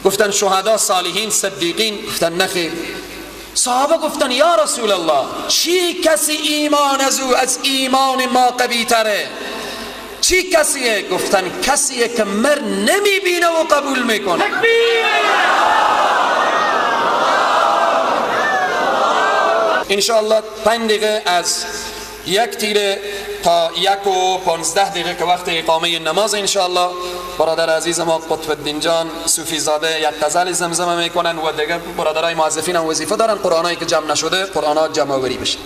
S2: گفتن شهدا، صالحین، صدیقین؟ گفتن نخیر. صحابه گفتن یا رسول الله چی کسی ایمان از او از ایمان ما قوی تره؟ چی کسیه؟ گفتن کسیه که مر نمیبینه و قبول میکنه. انشاءالله 5 دقیقه از 1 تیر تا 1:15 که وقت اقامه نماز انشاءالله برادر عزیز ما قطب الدین جان صوفی زاده یک غزل زمزمه میکنن و دیگه برادرای موظفین هم وظیفه دارن قرآنایی که جمع نشده قرآنات جمع آوری بشه.